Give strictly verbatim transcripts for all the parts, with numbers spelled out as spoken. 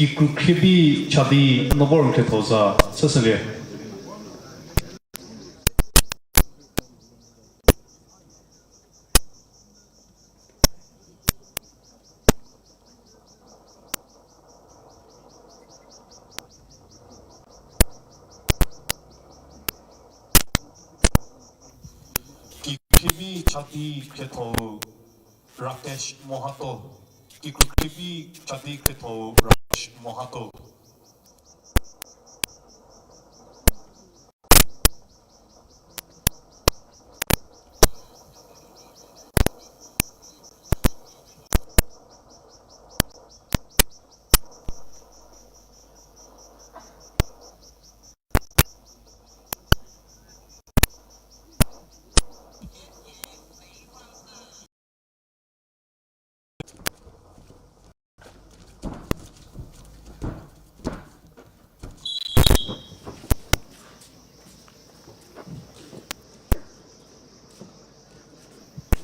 Kikru Khrievi Chadi no vor n khrietho za chüshülie. Kikru Khrievi Chadi khrietho-u Rakesh Mohato. Kikru Khrievi Chadi khrietho-u Rakesh Mohato.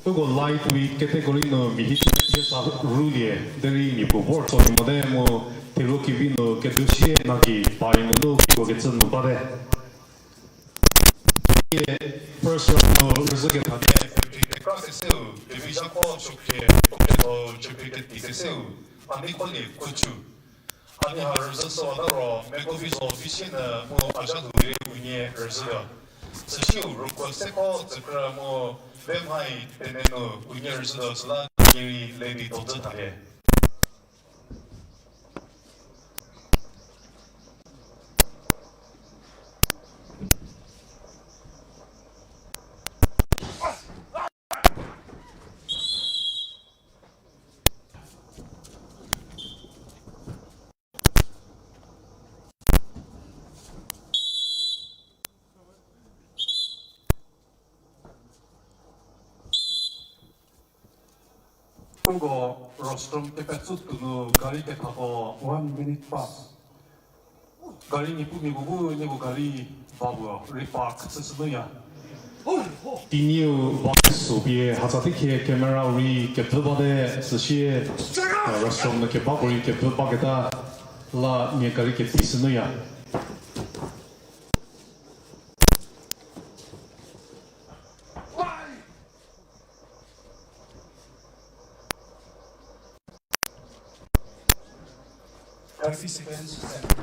Uko lightweight category nu mia hiecie sa rülie, derei mia puo vor tsolie mote mu, Thero Kivi nu kedusie nagi pai nunu kiko kecü nu bate. First round nu rüzhü kethate, kekra keseu, Kevizhakho Sukhrie, puo ketho, Chüphi keti keseu, Panikholie Kuchu. Ani ha rüzhü süwata ro, Mekovizo Visienyü mu Ajalhou Rie unie rüzhü ga. Süsiu Ruko Sekho Tsükrü mu Vemhai Tenenu unie rüzhü ga süla unie rei ledi dozü thalie. Uko rostrum kepetsu tuonu gari kethako one minute pass. Gari niepumia bu nieko gari ba puo repark chüshünuya. Tiniu ba keso pie hatsa tekhie camera rei kepfhü bate süsie, rostrum nu kebako rei kepfhü baketa la nie gari keti shünuya. Thirty seconds left.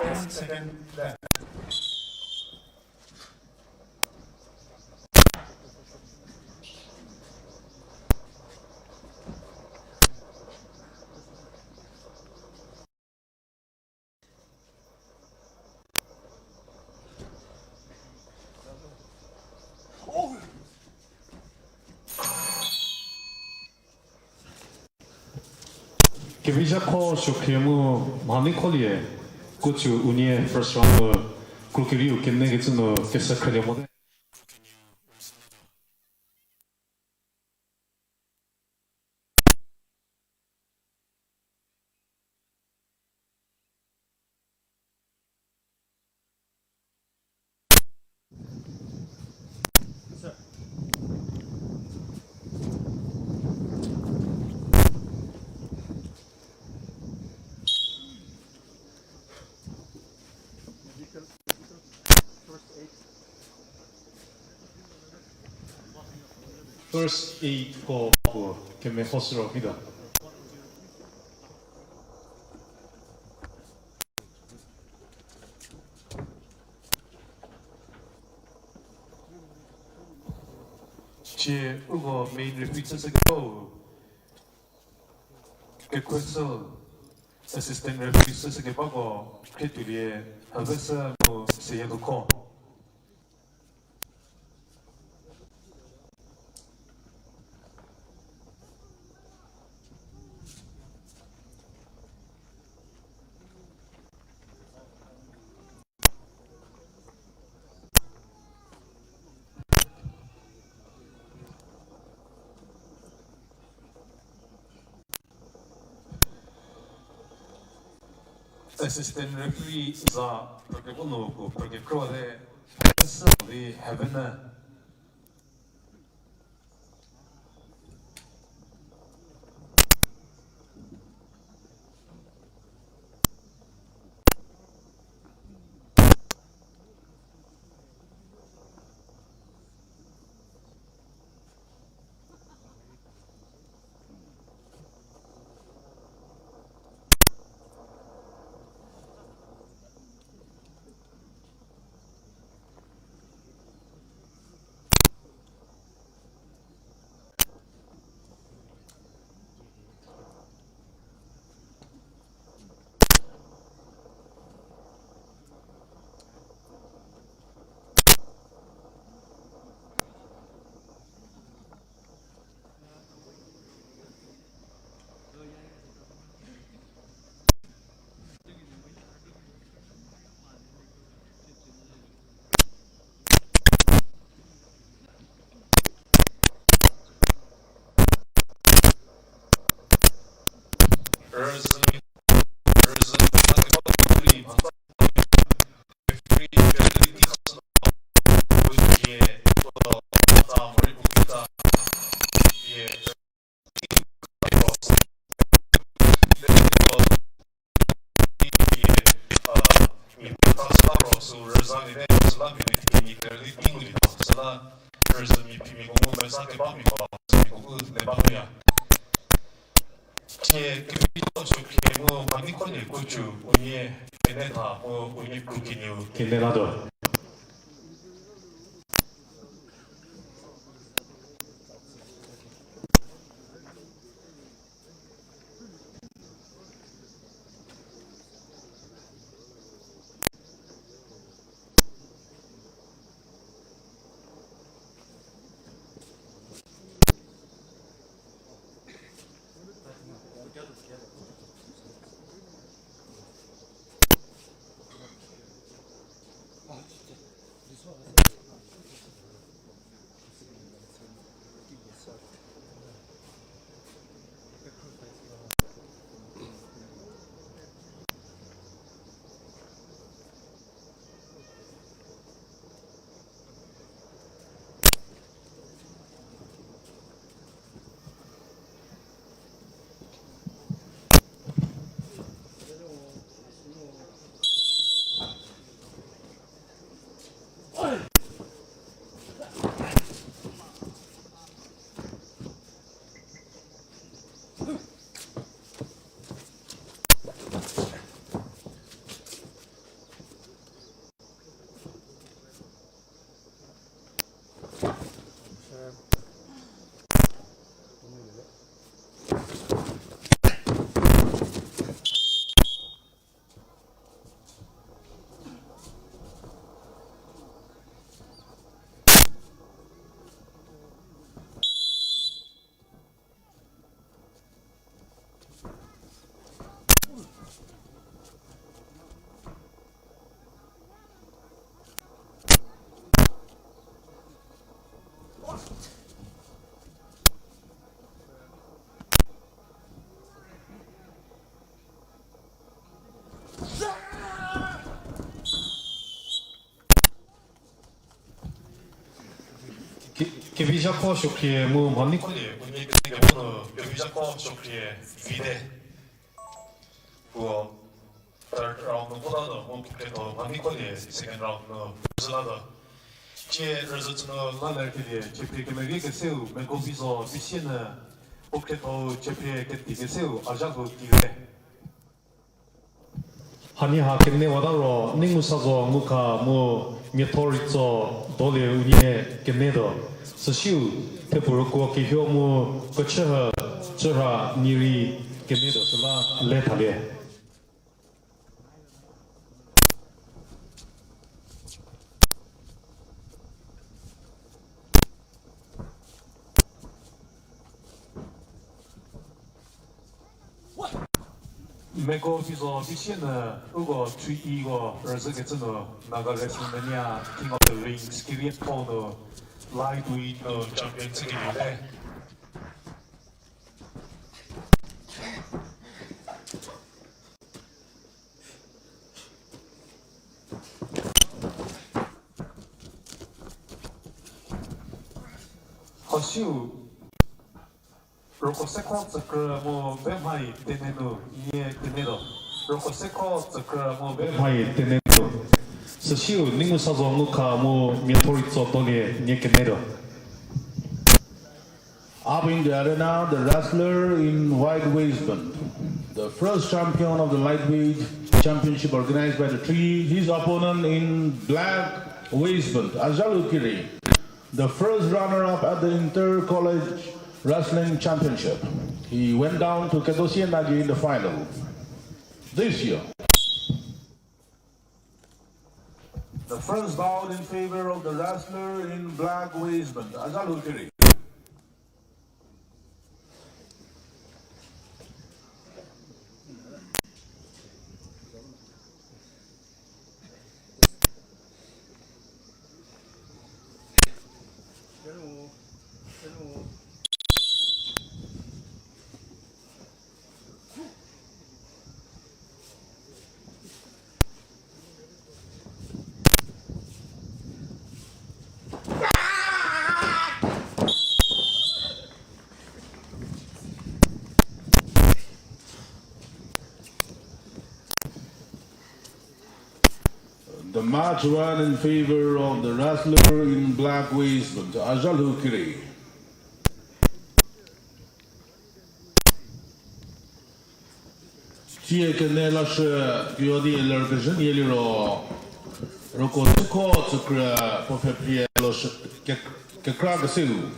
Ten seconds left. Kevizhakho Sukhrie mu Mhanikholie Kuchu unie first round nu kru kerieu kenie kecü nu kese khrelie mote. First aid ko puo kemeko süro pita. Cie uko main referee chüshü kebau, Kekuosü assistant referee chüshü kebako Khrietuolie Hevesü mu Seyelukho. Assistant referee za phrükevonu ko phrükekro de, sü di Heaven-e. Thie kevi zo chokrie mu mhani kolie kucu unie kene tha mu unie kru kenieu kene la do. Ke-, Kevizhako Shokrie mu mhani kolie, unie kene kemo nu Kevizhako Shokrie vide. Puo third round nu vota do, mu puo khrietho mhani kolie second round nu zhü la do. Thie rüzhü tsü nu la ler kelie, chepie kemevie keseu, Megovizo Bisienü, puo khrietho chepie keti keseu, Azhago Kire. Hanie ha kemewata ro, Neingusazo Nguka mu Miathoritso Dolie unie keme do. Süsiu, thepuo rükuo kehuo mu kechühü chürha nirei keme do süla le thalie. Megovizo Bisienü uko three E ko rüzhükecü nu Naga Wrestling Mania King of the Rings kirietho nu lightweight nu champion chükeliete. Süsiu, roko sekho tsükrü mu bemhai tenenu nie kenetuo. Roko sekho tsükrü mu bemhai tenenu. Süsiu, Neimusazo Ngukha mu Miathoritso Dolie nie kenetuo. Up in the arena, the wrestler in white waistband, the first champion of the lightweight championship organized by the Tree, his opponent in black waistband, Azhalu Kiri, the first runner-up at the Inter College Wrestling Championship. He went down to Kedosie Nagi in the final this year. The first bout in favor of the wrestler in black waistband, Azhalu Kiri. The match ran in favor of the wrestler in black waistband, Azhalu Kiri. Tie kene lashü, tuo di ler kezhü nie liro, roko tsükho tsükrü puo pfhephrie lashü ke-, kekra kesiu.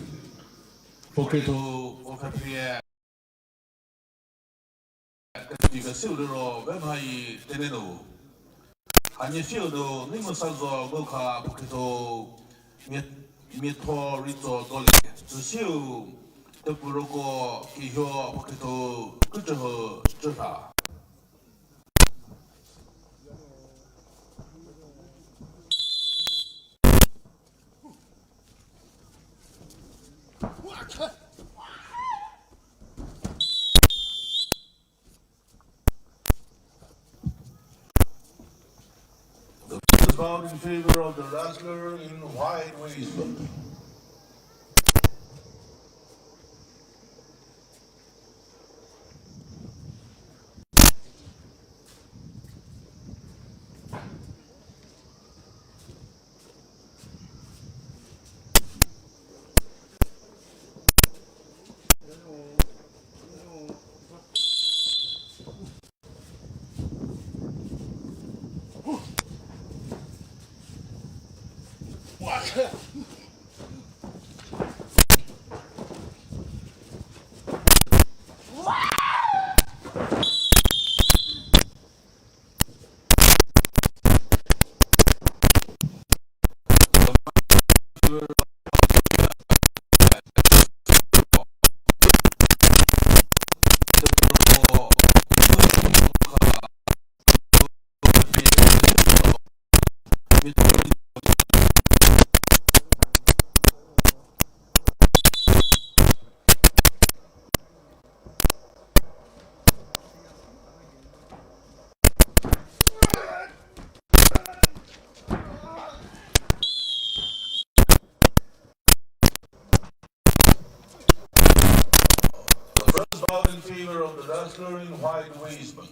Puo khrietho puo pfhephrie keti kesiu liro bemhai tenenu. Hanie siu nu Neimusazo Ngukha puo khrietho mia-, Miathoritso Dolie. Süsiu, tepu roko kehou puo khrietho kecühü cütha. The first bout in favor of the wrestler in white waistband. The first bout in favor of the wrestler in white waistband.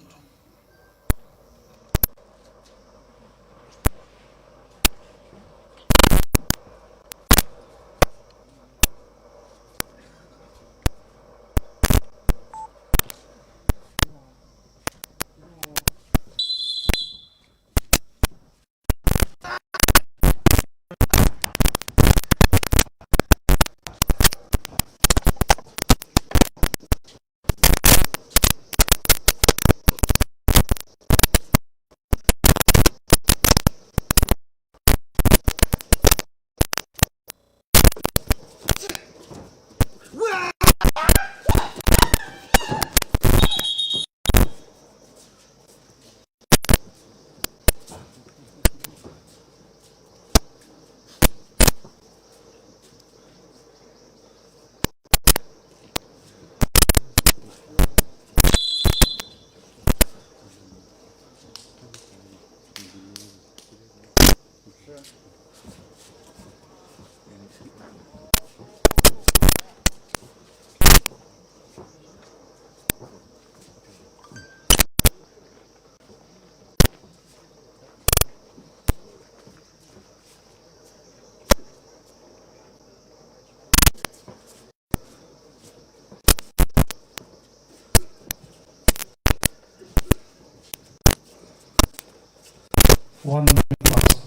One minute last.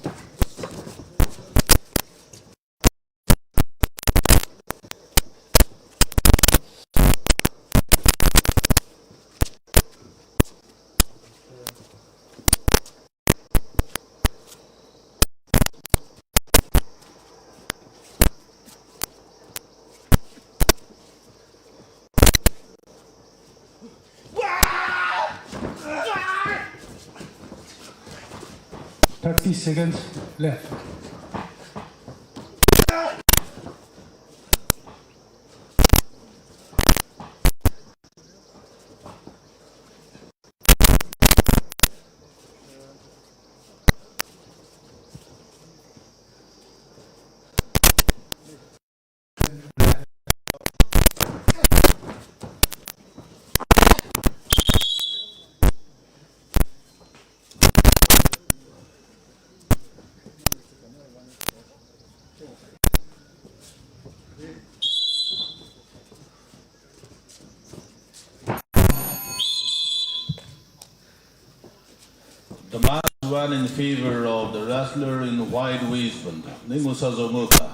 Thirty seconds left. The match won in favor of the wrestler in white waistband, Ningusa Zonguka,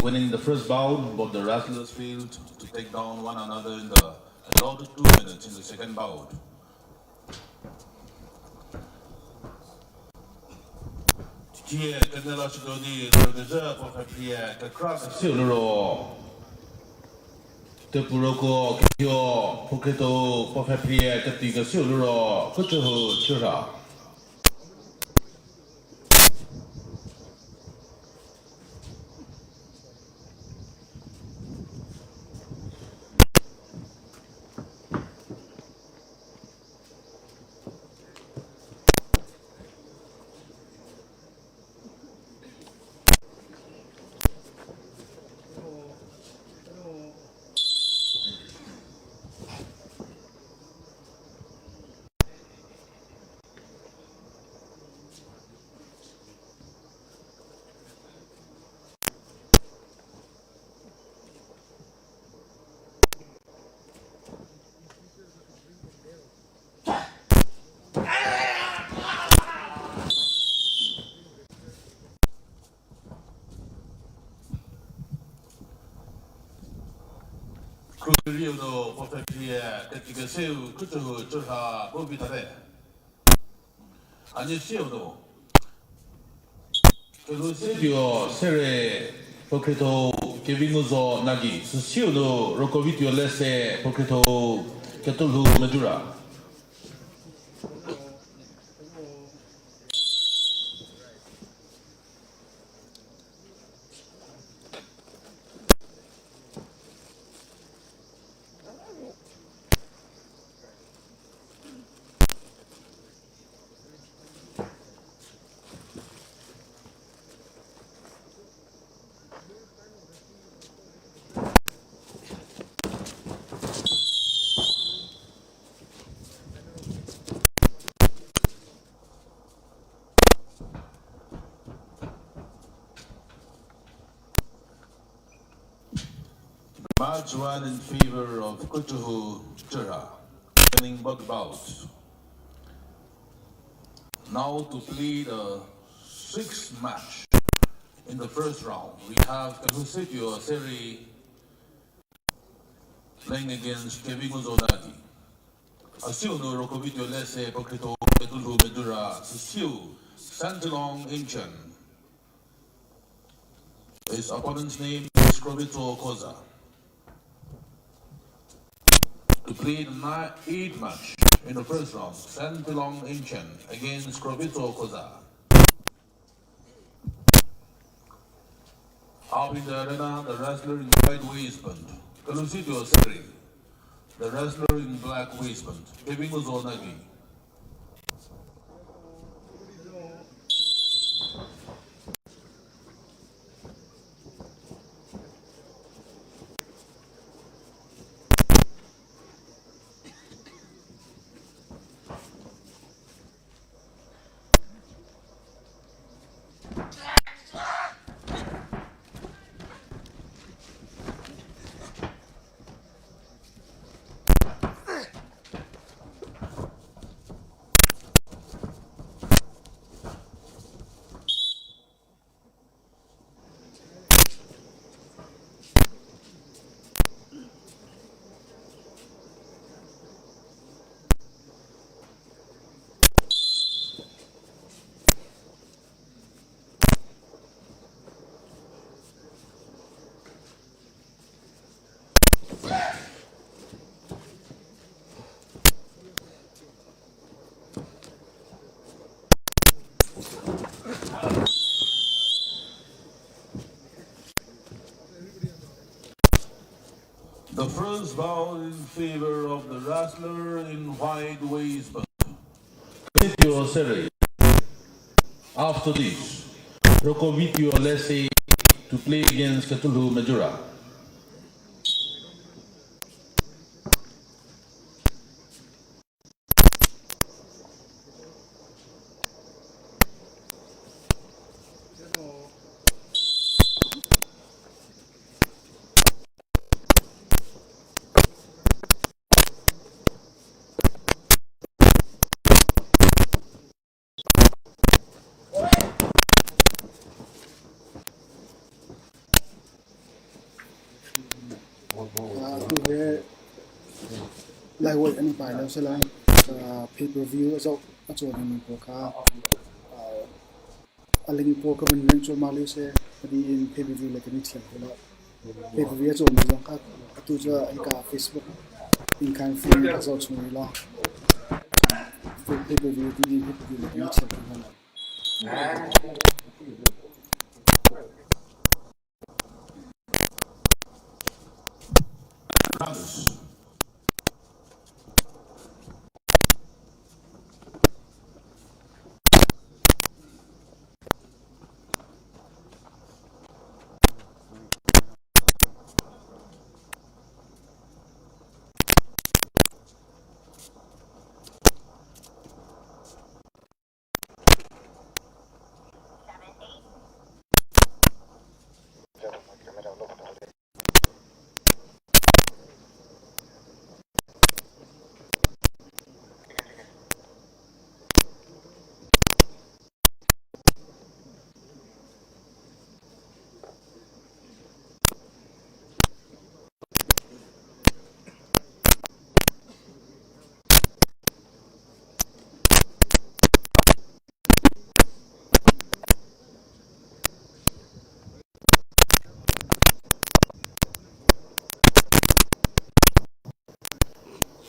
winning the first bout, but the wrestlers failed to take down one another in the allotted two minutes in the second bout. Tie kenela chütuo di rügezhü puo pfhephrie kekra kesiu liro, Tepuroko Kehio, Phukhriethou puo pfhephrie keti kesiu liro, Kuchühu Chürha. Khrüriu do puo pfhephrie keti keseu Kuchühu Chürha bu vi thate. A nie siu do. Kelhou Setuo Sere, Phukhriethou Kevinguzo Nagi, süsiu nu Rokovituo Lese, Phukhriethou Ketulhou Medura. Match won in favor of Kuchühu Chürha, winning both bouts. Now to play the sixth match in the first round, we have Kelhou Setuo Sere playing against Kevinguzo Nagi. A siu nu Rokovituo Lese, Phukhriethou Ketulhou Medura, süsiu Santilong Inchen. His opponent's name is Krovitso Koza. To play the ni-, eighth match in the first round, Santilong Inchen against Krovitso Koza. Up in the arena, the wrestler in white waistband, Kelhou Setuo Sere. The wrestler in black waistband, Kevinguzo Nagi. The first bout in favor of the wrestler in white waistband, Kevitsuo Seri. After this, Rokovitsuo Lesi to play against Ketulhu Mejura. Ah, tu he lightweight ani pai lo se la, ah, pay per view zo, a zo ni mi ko ka, ah, a ling po ka ben ren cho ma li se, padi in pay per view le keni thiam ko la. Pay per view a zo ma zong ka, a tu za i ka Facebook, in kan free ka zo chung ri la. Pay per view di in pay per view le keni thiam ko la.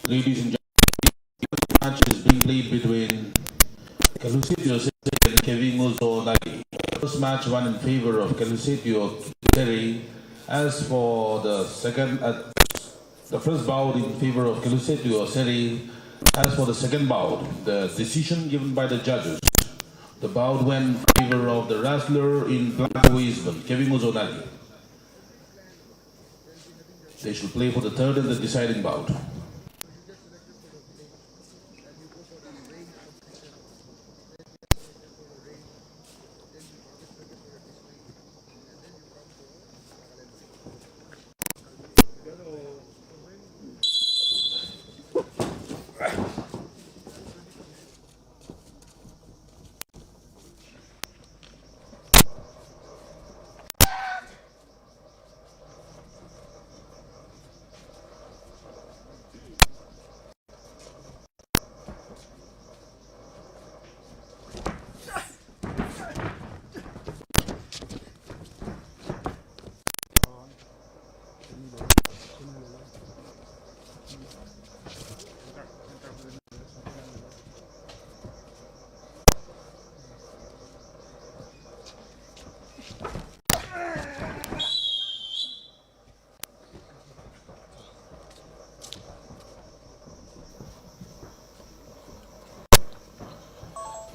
Ladies and gentlemen, match is being played between Kelhousetuo Seri and Kevinguzo Nagi. First match won in favor of Kelhousetuo Seri. As for the second, uh, the first bout in favor of Kelhousetuo Seri. As for the second bout, the decision given by the judges, the bout went in favor of the wrestler in black waistband, Kevinguzo Nagi. They should play for the third and the deciding bout.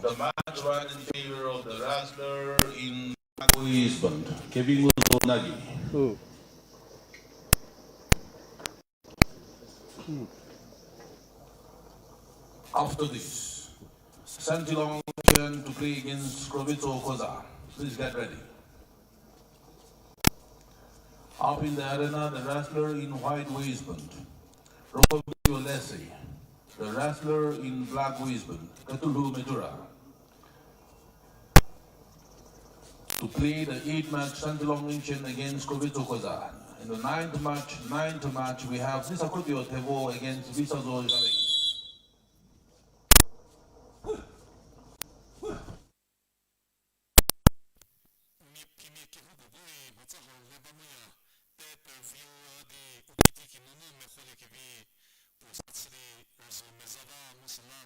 The match won in favor of the wrestler in Nagi, Kevinguzo Nagi. After this, Santilong Chen to play against Krovitso Khoza. Please get ready. Up in the arena, the wrestler in white waistband, Rokovitsuo Lesi. The wrestler in black waistband, Ketulhu Mejura. To play the eighth match, Santilong Chen against Krovitso Khoza. In the ninth match, ninth match, we have Visakhutuo Thevo against Visazo Zhale. Mia kemia kehoupuo bu rei mhatsa hau le ba moya, pay per view a di u kiti kinunu meholiekevi puo sa chü di rüzhü meza ba mu süla,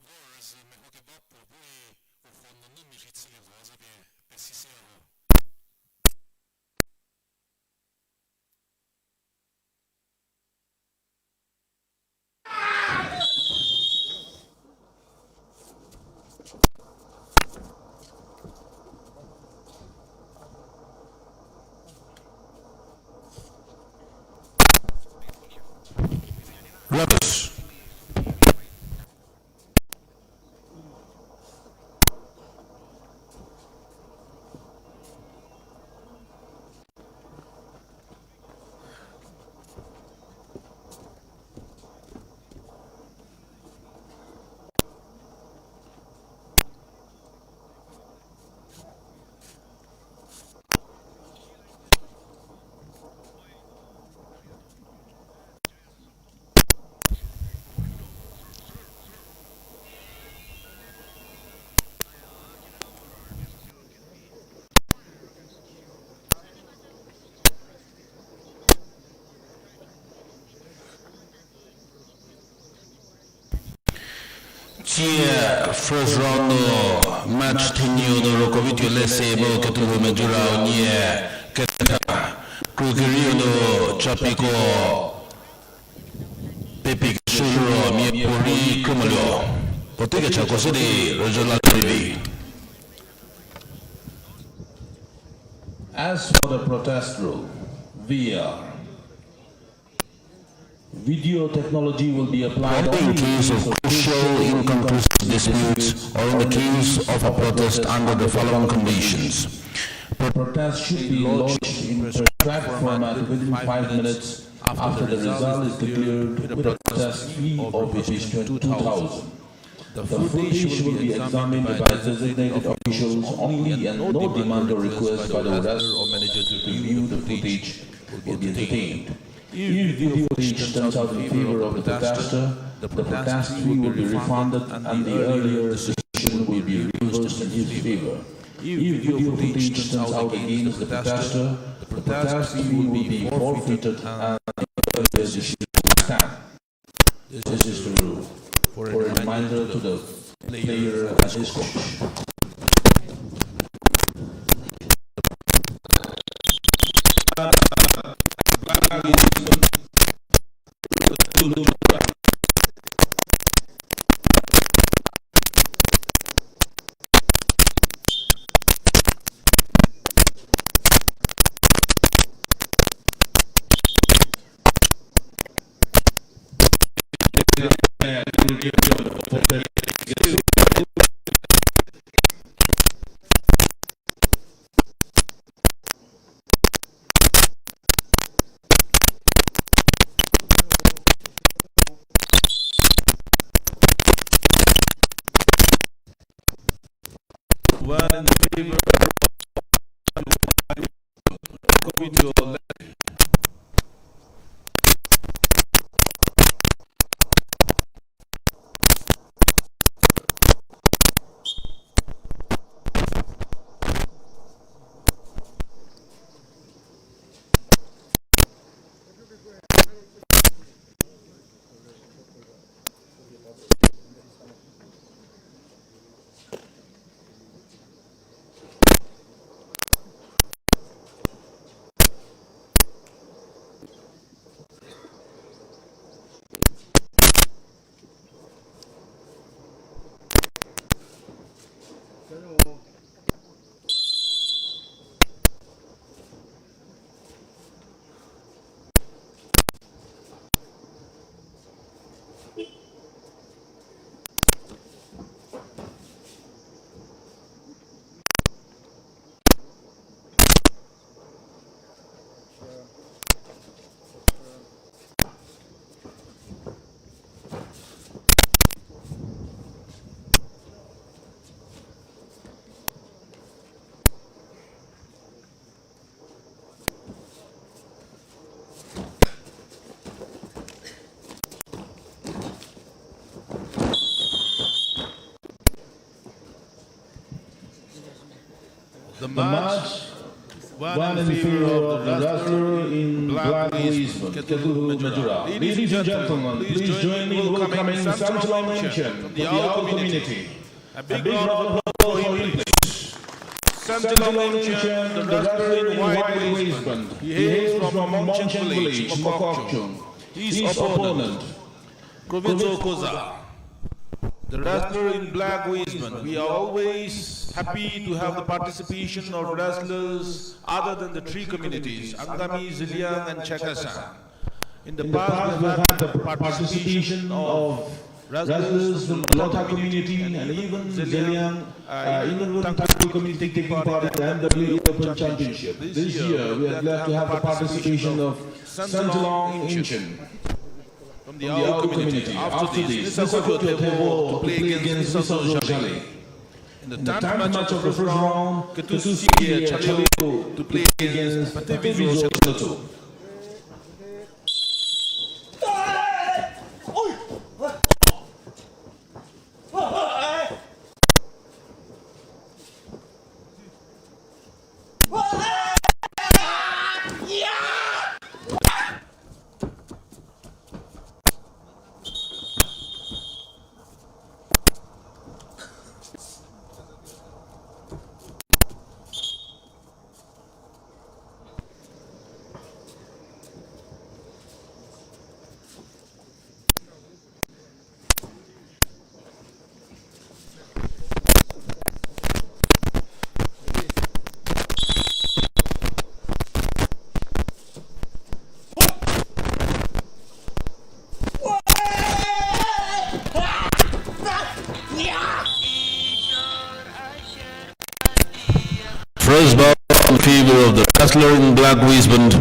vo rüzhü mehokeba puo bu rei u kho nunu mia rhei chülie lho zo pie pesishüya ho. Brothers. Tsie first round nu match thenie nu roko vituo lese mu Ketulhou Mejura unie ketha. Kru kerieu nu Chapiko pepi kesuo liro mia puorei khrümaluo. Puotei kechako se di rüzhü la rivi. As for the protest rule, V A R, video technology will be applied only in case of crucial inconclusive disputes or in the case of a protest under the following conditions. Protest should be lodged in prescribed format within five minutes after the result is declared with a protest fee of rupees two thousand. The footage will be examined by designated officials only and no demand or request by the wrestler or manager to review the footage will be entertained. If video footage turns out in favor of the protester, the protest fee will be refunded and the earlier decision will be reversed in his favor. If video footage turns out against the protester, the protest fee will be forfeited and the earlier decision will stand. This is the rule. For a reminder to the player and his coach. One in favor. The match, one in favor of the wrestler in black waistband, Ketulhou Mejura. Ladies and gentlemen, please join me in welcoming Samchalong Chen from the Ao community. A big round of applause for him, please. Samchalong Chen, the wrestler in white waistband. He hails from Mongchen village, Mokokchung. His opponent, Krovitso Koza, the wrestler in black waistband. We are always happy to have the participation of wrestlers other than the three communities, Angami, Zeliang, and Chakhesang. In the past, we have had the participation of wrestlers from the Lotha community and even Zeliang, uh, even Tangkhul community taking part in the M W A Open Championship. This year, we are glad to have the participation of Sanjalong Inchen from the Ao community. After this, Nisa Kotio Thevo to play against Nisa Zojale. In the tenth match of the first round, Ketusilie Chalio to play against Patevizo Senoto. First bout in favor of the wrestler in black waistband.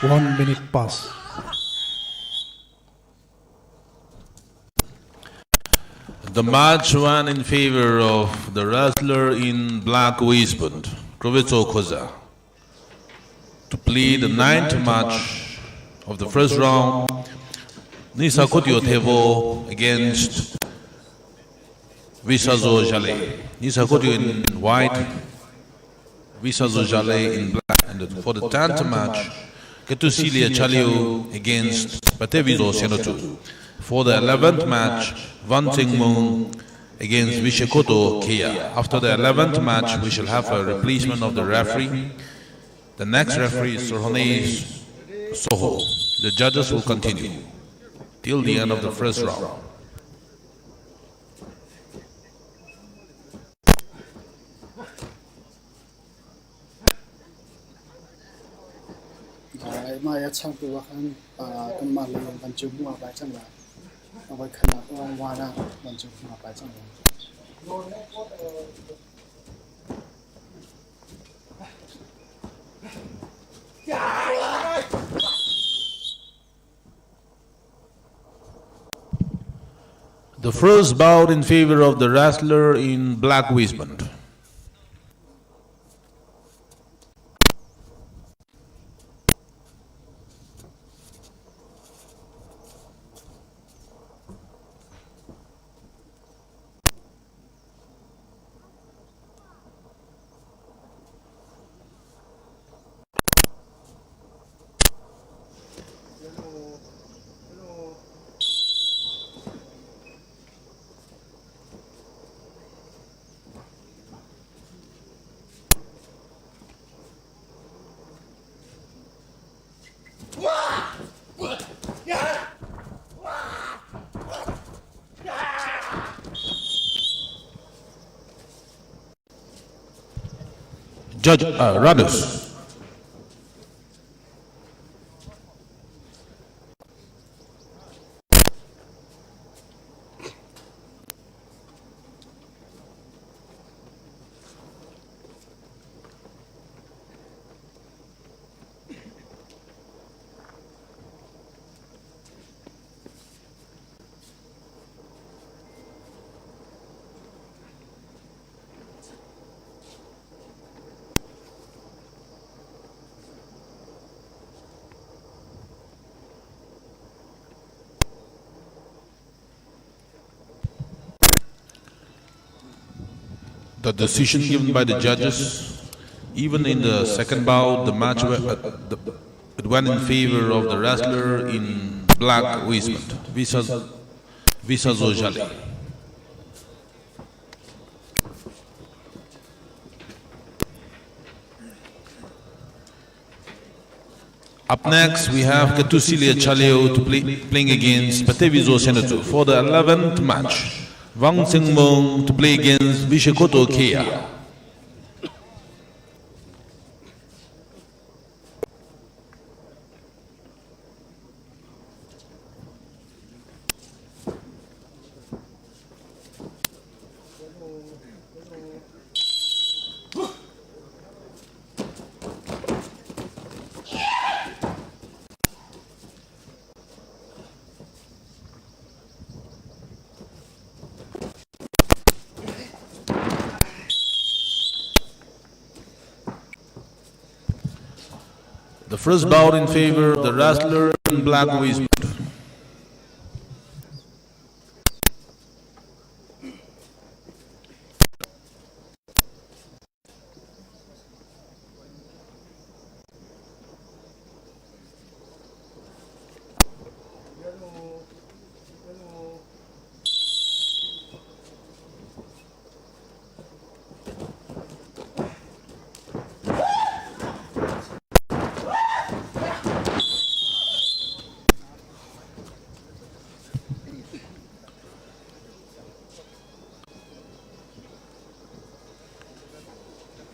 One minute pass. The match went in favor of the wrestler in black waistband, Krovitso Khoza. To play the ninth match of the first round, Nisa Kotio Thevo against Visazo Jale. Nisa Kotio in white, Visazo Jale in black. And for the tenth match, Ketusilie Chalio against Patevizo Senotu. For the eleventh match, Van Tsingmung against Vishekoto Keya. After the eleventh match, we shall have a replacement of the referee. The next referee is Sorhonei Soho. The judges will continue till the end of the first round. Ai, ma ya chang tu wa khan, a, kan ma le ban chu mu a bai chang la. A bai khan na ko wa na ban chu mu a bai chang la. The first bout in favor of the wrestler in black waistband. judge, uh, runners. The decision given by the judges, even in the second bout, the match went, uh, the, it went in favor of the wrestler in black waistband, Visa, Visazo Jale. Up next, we have Ketusilie Chaleu to play, playing against Petevizo Senütsu for the eleventh match. Wang Tsengmong to play against Vishekhoto Kheya. The first bout in favor of the wrestler in black waistband.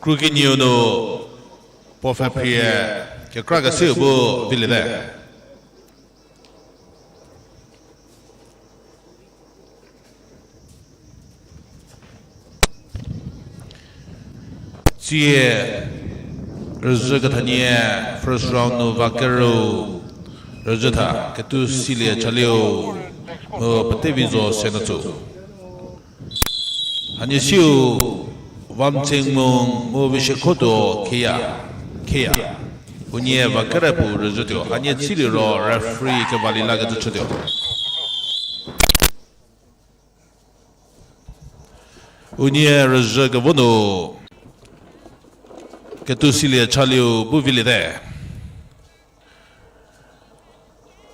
Krukiniu nu puo pfhephrie kekra kesiu bu viliete. Tsie rüzhü kethanie first round nu va kerüu rüzhü tha, Ketusilie Chaleu mu Petevizo Senütsu. Hanie siu Wang Tsengmong mu Vishekhoto Kheya, Kheya. Unie va kere puo rüzhütuo, hanie tsiliro referee kevali la kecü chütuo. Unie rüzhü kevo nu Ketusilie Chaleu bu viliete.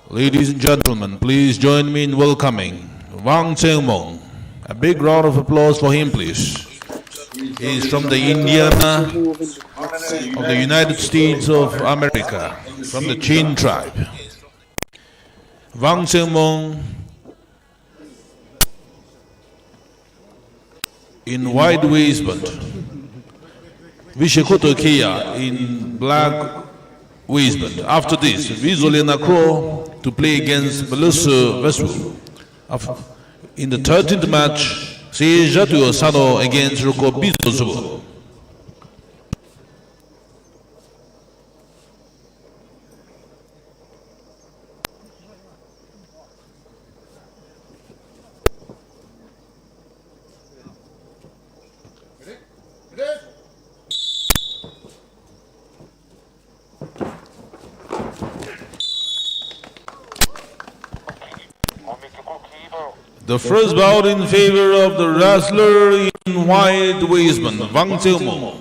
Ladies and gentlemen, please join me in welcoming Wang Tsengmong. A big round of applause for him, please. He is from the Indiana, of the United States of America, from the Chin tribe. Wang Tsengmong in white waistband, Vishekhoto Kheya in black waistband. After this, Vizolie Nakro to play against Melusu Veswu. Af-, in the thirteenth match, Sejatuo Sano against Roko Bizo Zubo. The first bout in favor of the wrestler in white waistband, Wang Tsengmong.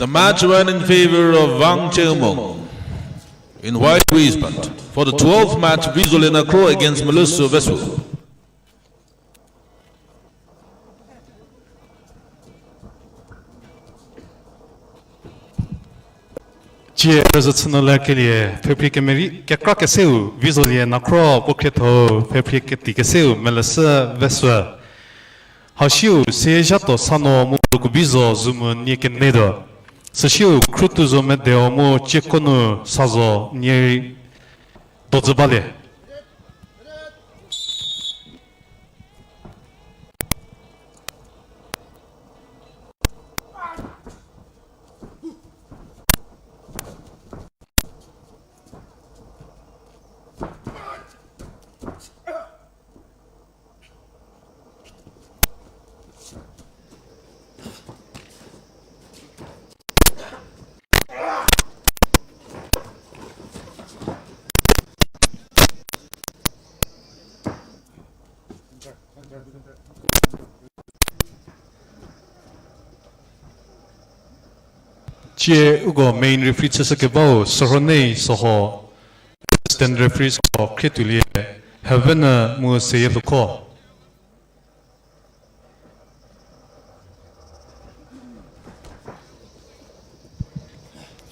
The match went in favor of Wang Cheumong in white waistband for the twelfth match, Vizolie Nakro against Melusu Vesu. Tsie rüzhü chü nu lerkelie, pfhephrie kemeri kekra keseu Vizolie Nakro puo khrietho, pfhephrie keti keseu Melesü Vesü. Hasiu Seyezhato Sano mu Rukubizo Zumu nie kenetuo. Süsiu Khrutuzo Medeo mu Ciekonu Sazo nie rei dodzü balie. Tsie uko main referee chüshükebau Sorhonei Soho, assistant referees ko khrietuolie Heaven mu Seyelhouko.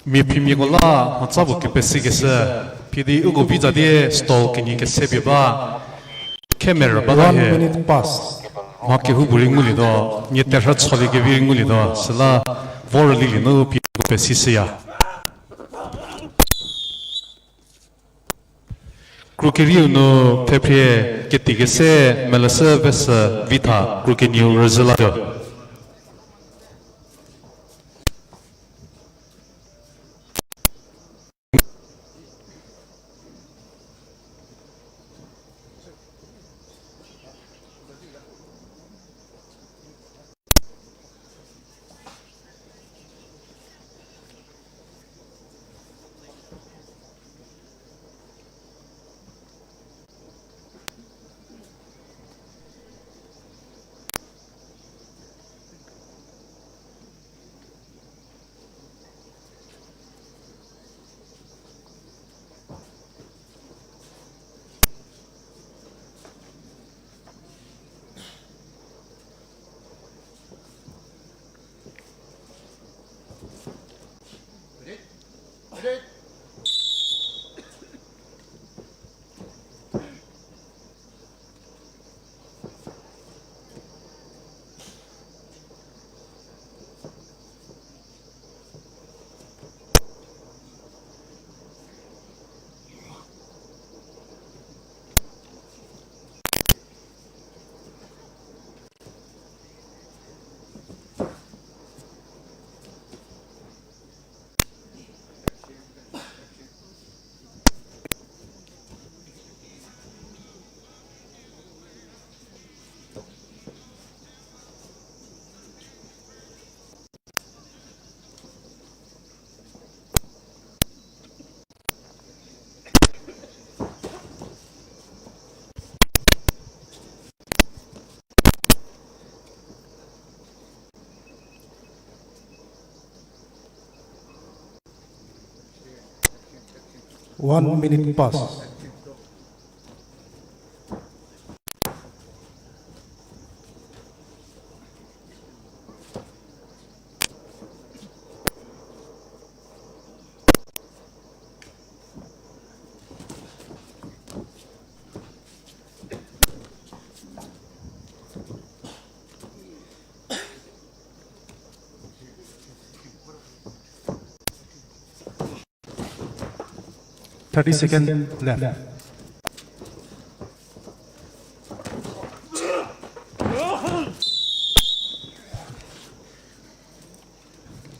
Mia phimiako la mhatsa puo kepesikeshü, pie di uko vi za die stall kenie kese pie ba, khemerü ba la hie. One minute pass. Mha kehoupuorei ngulietuo, nie terhü choliekevie rei ngulietuo, süla vor lilie nu pie uko pesishüya. Kru kerieu nu pfhephrie keti kese Melesü Vesü Vitha kru kenieu rüzhü latuo. One minute pass. Thirty second left.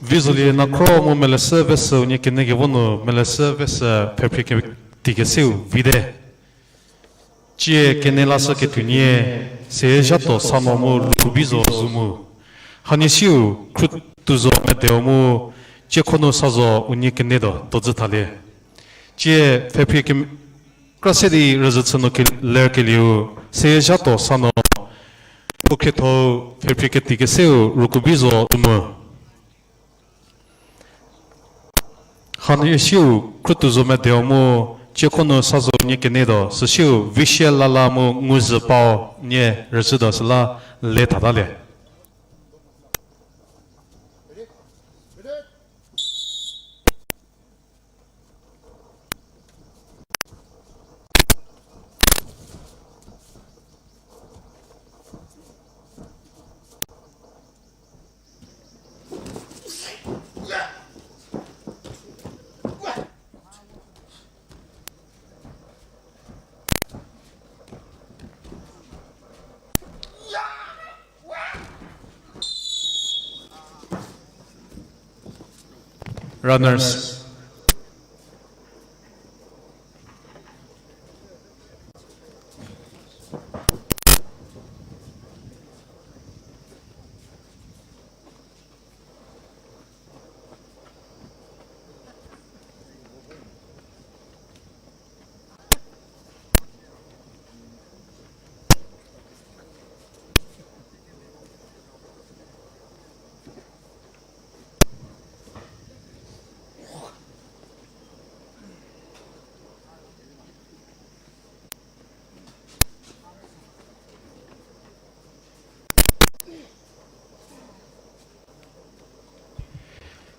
Vizolie Nakro mu Melesü Vesü unie kene kevo nu Melesü Vesü pfhephrie keti keseu vite. Tsie kene lashüketuonie, Seyezhato Sano mu Rukubizo Zumu. Hanie siu Khrutuzo Medeo mu Ciekonu Sazo unie kenetuo dodzü thalie. Tsie pfhephrie kekra se di rüzhü chü nu ke- lerkelieu, Seyezhato Sano, puo khrietho pfhephrie keti keseu Rukubizo Zumu. Hanu siu Khrütuzo Medeo mu, ciekho nu Sazo nie kenetuo, süsiu Vishe Lala mu Nguzü Pao nie rüzhütuo süla le thatalie. Runners.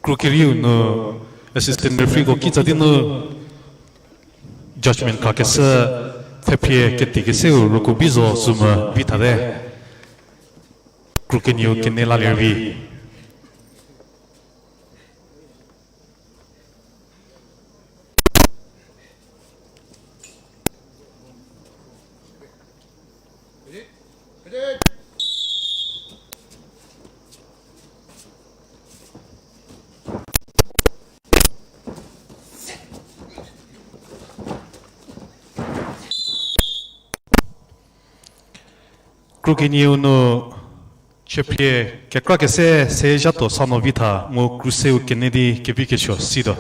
Kru kerieu nu assistant refereeko kitsa di nu judgment khakeshü pfhephrie ketikeseu Rukubizo Zumü vi thate. Kru kenieu kenie lalie vi. Kru kenieu nu chüphrie kekra kese Seyezhatuo Sano vi tha mu kru seu kenie di kevi kesuo situo.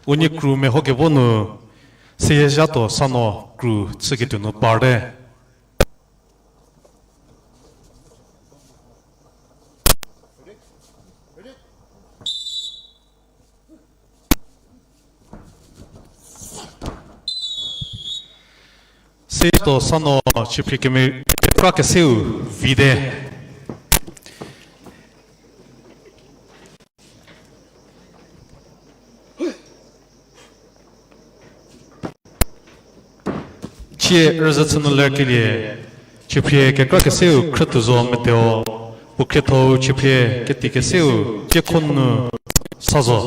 Unie kru mehokevo nu Seyezhatuo Sano kru chüketuo nu parte. Seyezhatuo Sano chüphrie keme-, kekra keseu vite. Chie rüzhü chü nu lerkelie, chüphrie kekra keseu Khrütuzo Medeo, puo khrietho-u chüphrie ketikeseu Ciekhonu Sazo.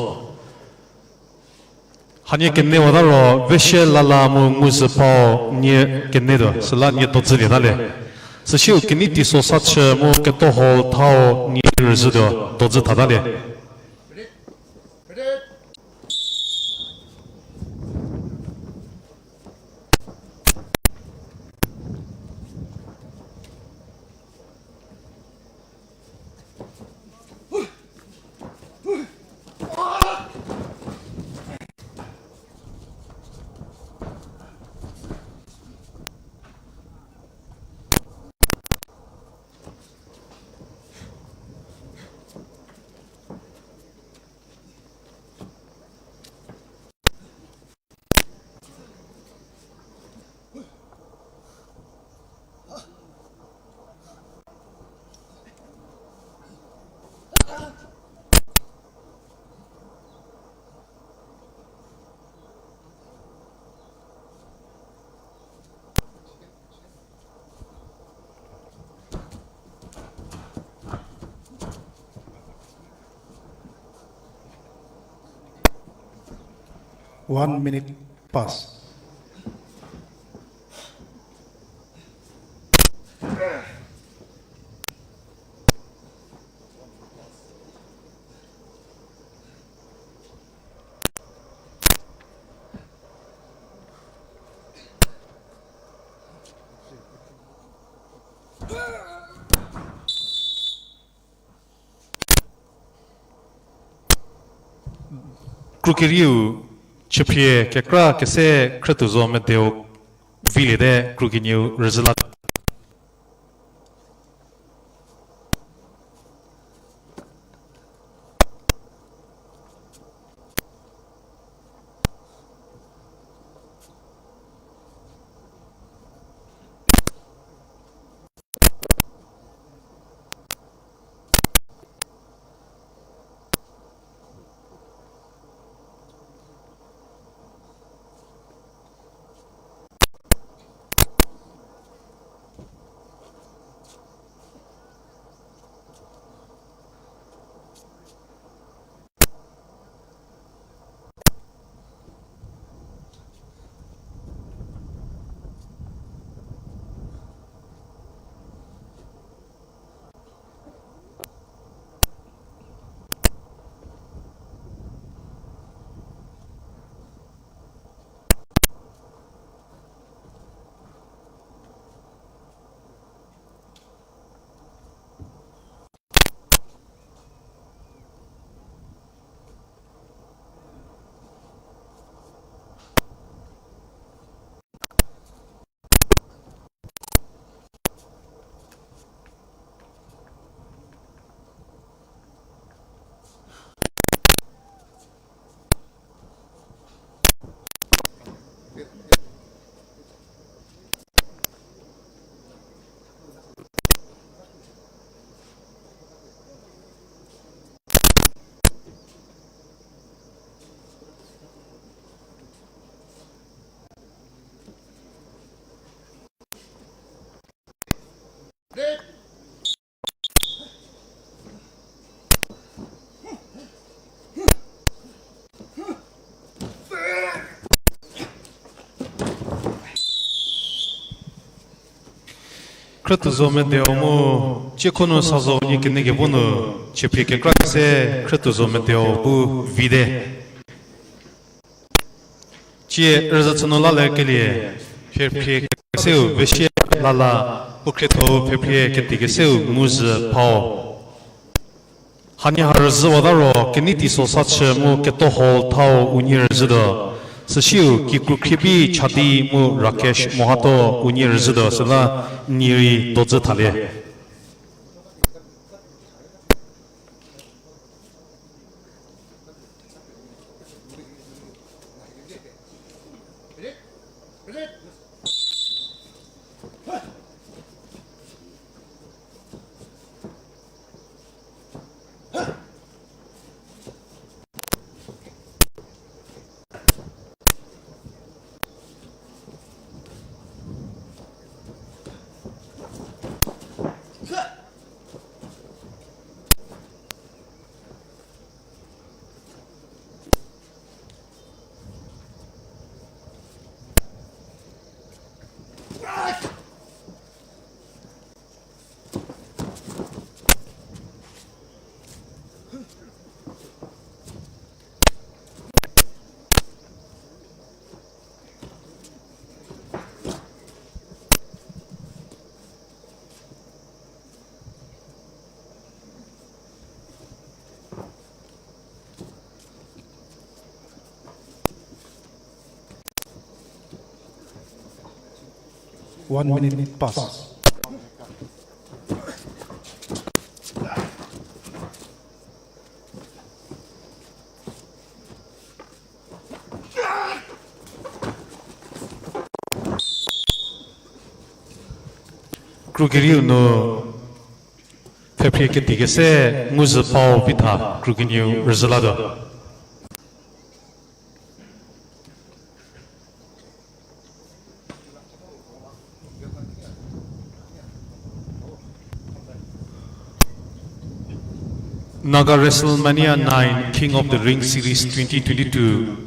Hanie kenewata ro Veshe Lala mu Nguzüpau nie kenetuo, süla nie dodzülietalie. Süsiu kenei teiso sa chü mu ketoho thau nie rüzhütuo, dodzü thatalie. One minute pass. Kru kerieu chüphrie kekra kese Khrütuozo Medeu viliete, kru kenieu rüzhü la. Khrütuozo Medeu mu Ciekhonu Sazo unie kenekevo nu, chüphrie kekra kese Khrütuozo Medeu bu vite. Cie rüzhü chü nu la le kelie, pfhephrie keseu Vesie Lala, puo khrietho pfhephrie keti keseu Nguzü Phau. Hanie ha rüzhüwata ro, kenei teiso sa chü mu keto hall thau unie rüzhütuo. Süsiu kikru khriebei Chadi mu Rakesh Mohato unie rüzhütuo süla nie rei dodzü thalie. One minute pass. Kru kerieu nu pfhephrie keti kese Nguzü Phau Pitha kru kenieu rüzhü latuo. Naga WrestleMania nine King of the Ring Series twenty twenty-two,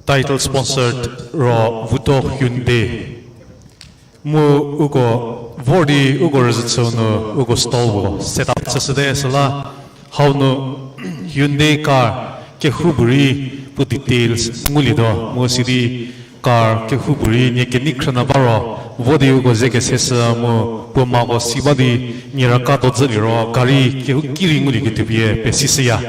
title sponsored ro Vuto Hyundai. Mu uko vor di uko rüzhü chüu nu uko stall puo set up chüshüte süla hau nu Hyundai car kehoupuorei puo details ngulietuo mu sidi car kehoupuorei nie kenei khrünyü ba ro vo di uko ze keseshü mu puo mako si ba di nie raka dodzü liro gari kehouki rei ngulieketuo pie pesishüya.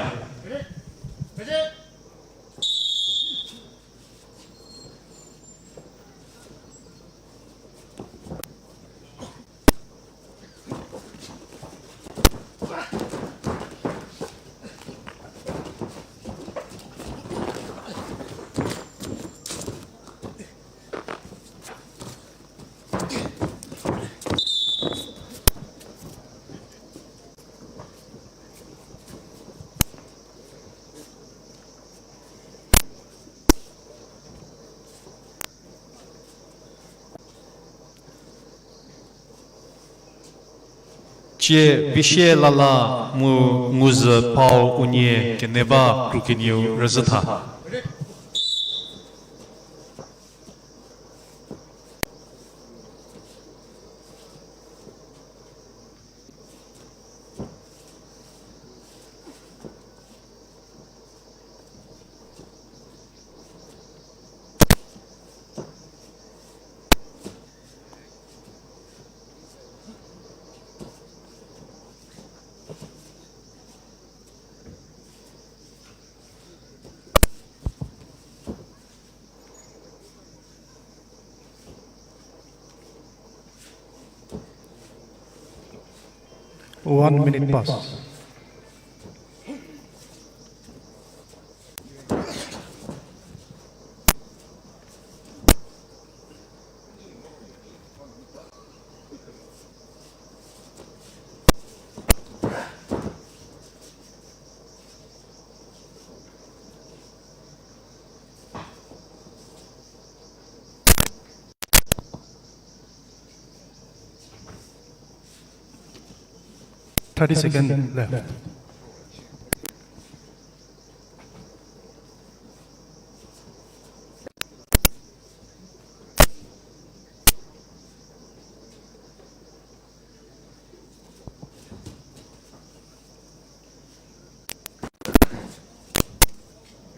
Cie Vishe Lala mu Nguzü Pau unie kenie ba kru kenieu rüzhü tha. One minute pass. Thirty seconds left.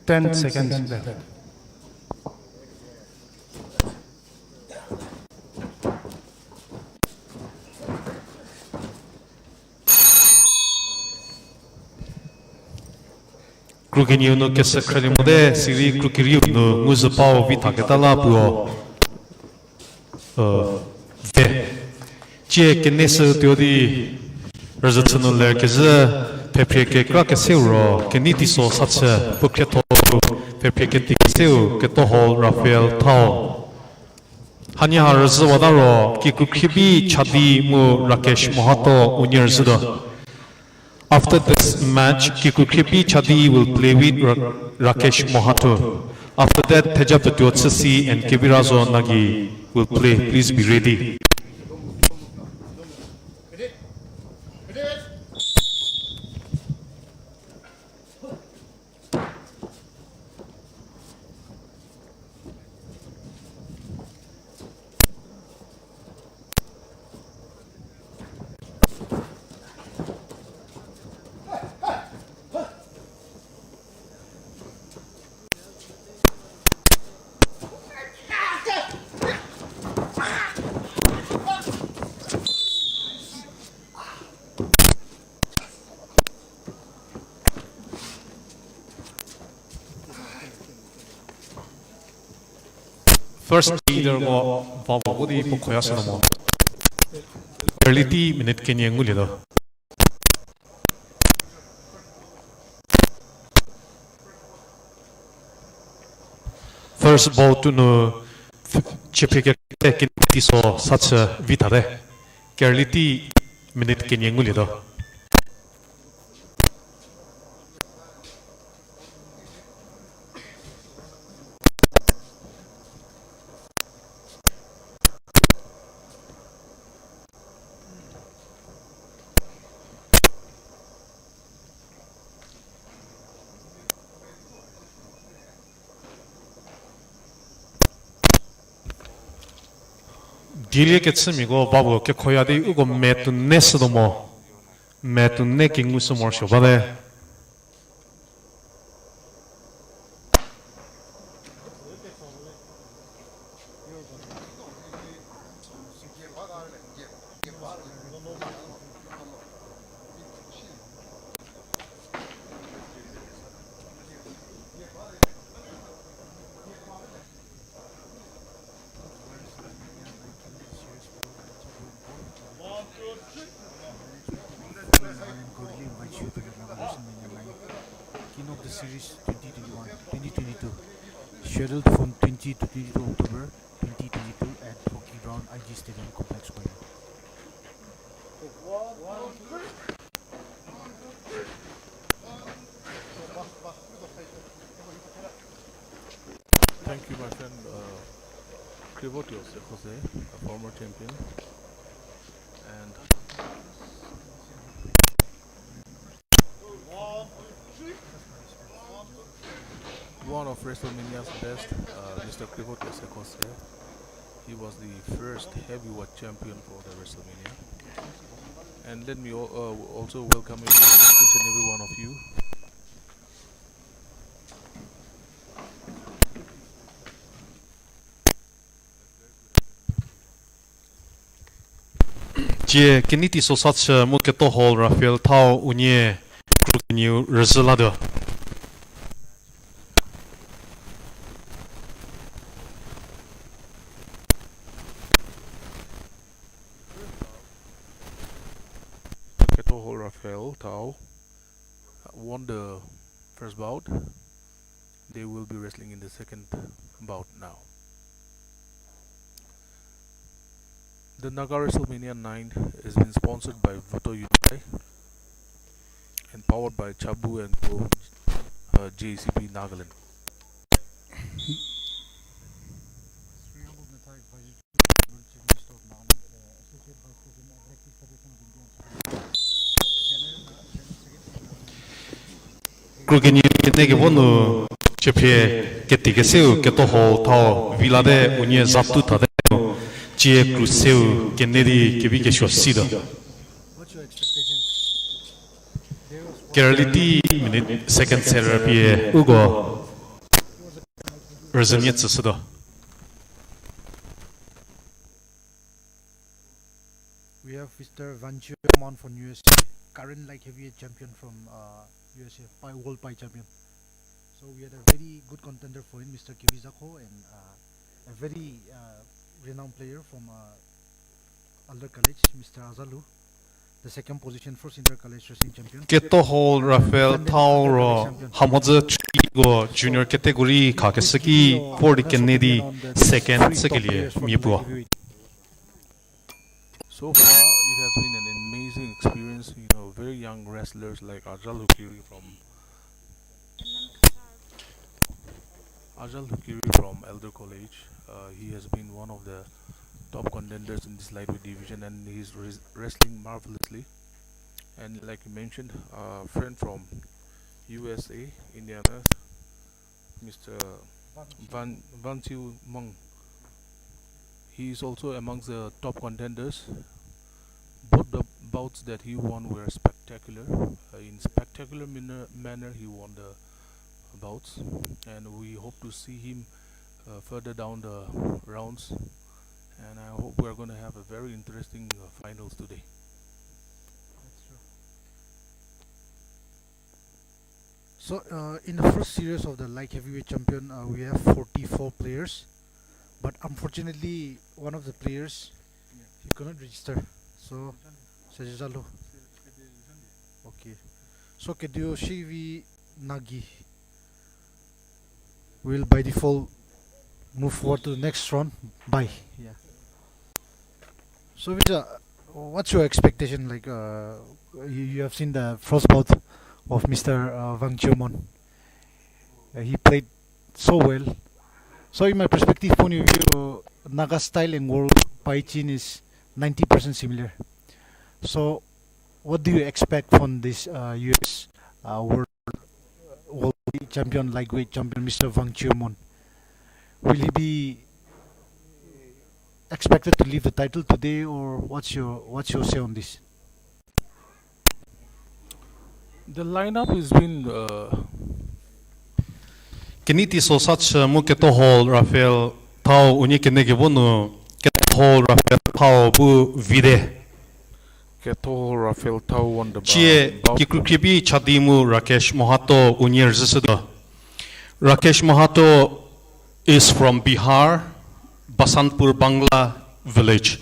Ten seconds left. Kru kenieu nu kese khrülie mote, sirei kru kerieu nu Nguzü Pau vi thaketa la puo. Ve. Cie kenie sü tuo di rüzhü chü nu ler kezhü, phephrie kekra keseu ro, kenei teiso sa chü, puo khrietho, phephrie keti keseu, Ketoho Raphael Thau. Hanie ha rüzhü wata ro, Kikrukhriebei Chadi mu Rakesh Mohato unie rüzhütuo. After this match, Kikrukhriebei Chadi will play with Ra-, Rakesh Mohato. After that, Theja Petuo Chüsi and Kevirazo Nagi will play. Please be ready. First leader ko va vo di puo khoya sü mo. Early ti minute kenie ngulietuo. First ball tuo nu, chiephie kekra kenei teiso sa chü vi thate. Kerli ti minute kenie ngulietuo. Dielie kechümiako ba puo kekhoya di uko me tuo ne shütuo mo. Me tuo ne kengu shü morosuo bate. Series twenty twenty-one, twenty twenty-two, scheduled from twenty to twenty-two October twenty twenty-two at Hockey Ground, I G Stadium Complex, Koirala. Thank you, my friend, uh, Krivotios Jose, a former champion. And one of WrestleMania's best, uh, Mister Krivotios Jose. He was the first heavyweight champion for the WrestleMania. And let me al-, uh, also welcome each and every one of you. Tsie Keniti Sosachü mu Ketohol Raphael Thau unie kru kenieu rüzhü latuo. Ketohol Raphael Thau won the first bout. They will be wrestling in the second bout now. The Naga WrestleMania nine has been sponsored by Vuto Unitai and powered by Chabu and Co, uh, J C B Nagaland. Kru kenieu kenie kevo nu chüphie ketikeseu Ketohol Thau vilate unie zatu thate nu, tsie kru seu kenie di kevi kesuo situo. Keraliti minute second setter pie uko rüzhünie tsüshütuo. We have Mister Van Chiu Mon from U S A, current light heavyweight champion from, uh, U S A, Pai, world Pai champion. So we had a very good contender for him, Mister Kivi Zakho, and, uh, a very, uh, renowned player from, uh, Alder College, Mister Azalu, the second position for Senior College Wrestling Champion. Ketohol Raphael Thau ro hamhodzü chüko junior category khakeshü ki vor di kenie di second shükelie mia puo. So far, it has been an amazing experience. You know, very young wrestlers like Ajal Hukiri from Ajal Hukiri from Alder College. Uh, he has been one of the top contenders in this lightweight division, and he's res- wrestling marvelously. And like you mentioned, a friend from U S A, Indiana, Mister Van, Van Chiu Meng. He is also amongst the top contenders. Both the bouts that he won were spectacular. Uh, in spectacular manner, manner, he won the bouts, and we hope to see him, uh, further down the rounds. And I hope we are going to have a very interesting, uh, finals today. That's true. So, uh, in the first series of the light heavyweight champion, uh, we have forty-four players, but unfortunately, one of the players, he could not register. So, Sajizalo. Okay. So, Kedio Shivi Nagi will by default move forward to the next round. Bye. Yeah. So, Vija, what's your expectation? Like, uh, you, you have seen the first bout of Mister, uh, Wang Chiumon. Uh, he played so well. So, in my perspective point of view, Naga style and world Pai Chin is ninety percent similar. So, what do you expect from this, uh, U S, uh, world world champion, lightweight champion, Mister Wang Chiumon? Will he be expected to leave the title today, or what's your, what's your say on this? The lineup has been, uh, Keniti Sosachü mu Ketohol Raphael Thau unie kenie kevo nu, Ketohol Raphael Thau bu vide. Ketohol Raphael Thau won the bout. Cie kikrukhribi chadi mu Rakesh Mohato unie rüzhüshütuo. Rakesh Mohato is from Bihar, Basantpur Bangla village.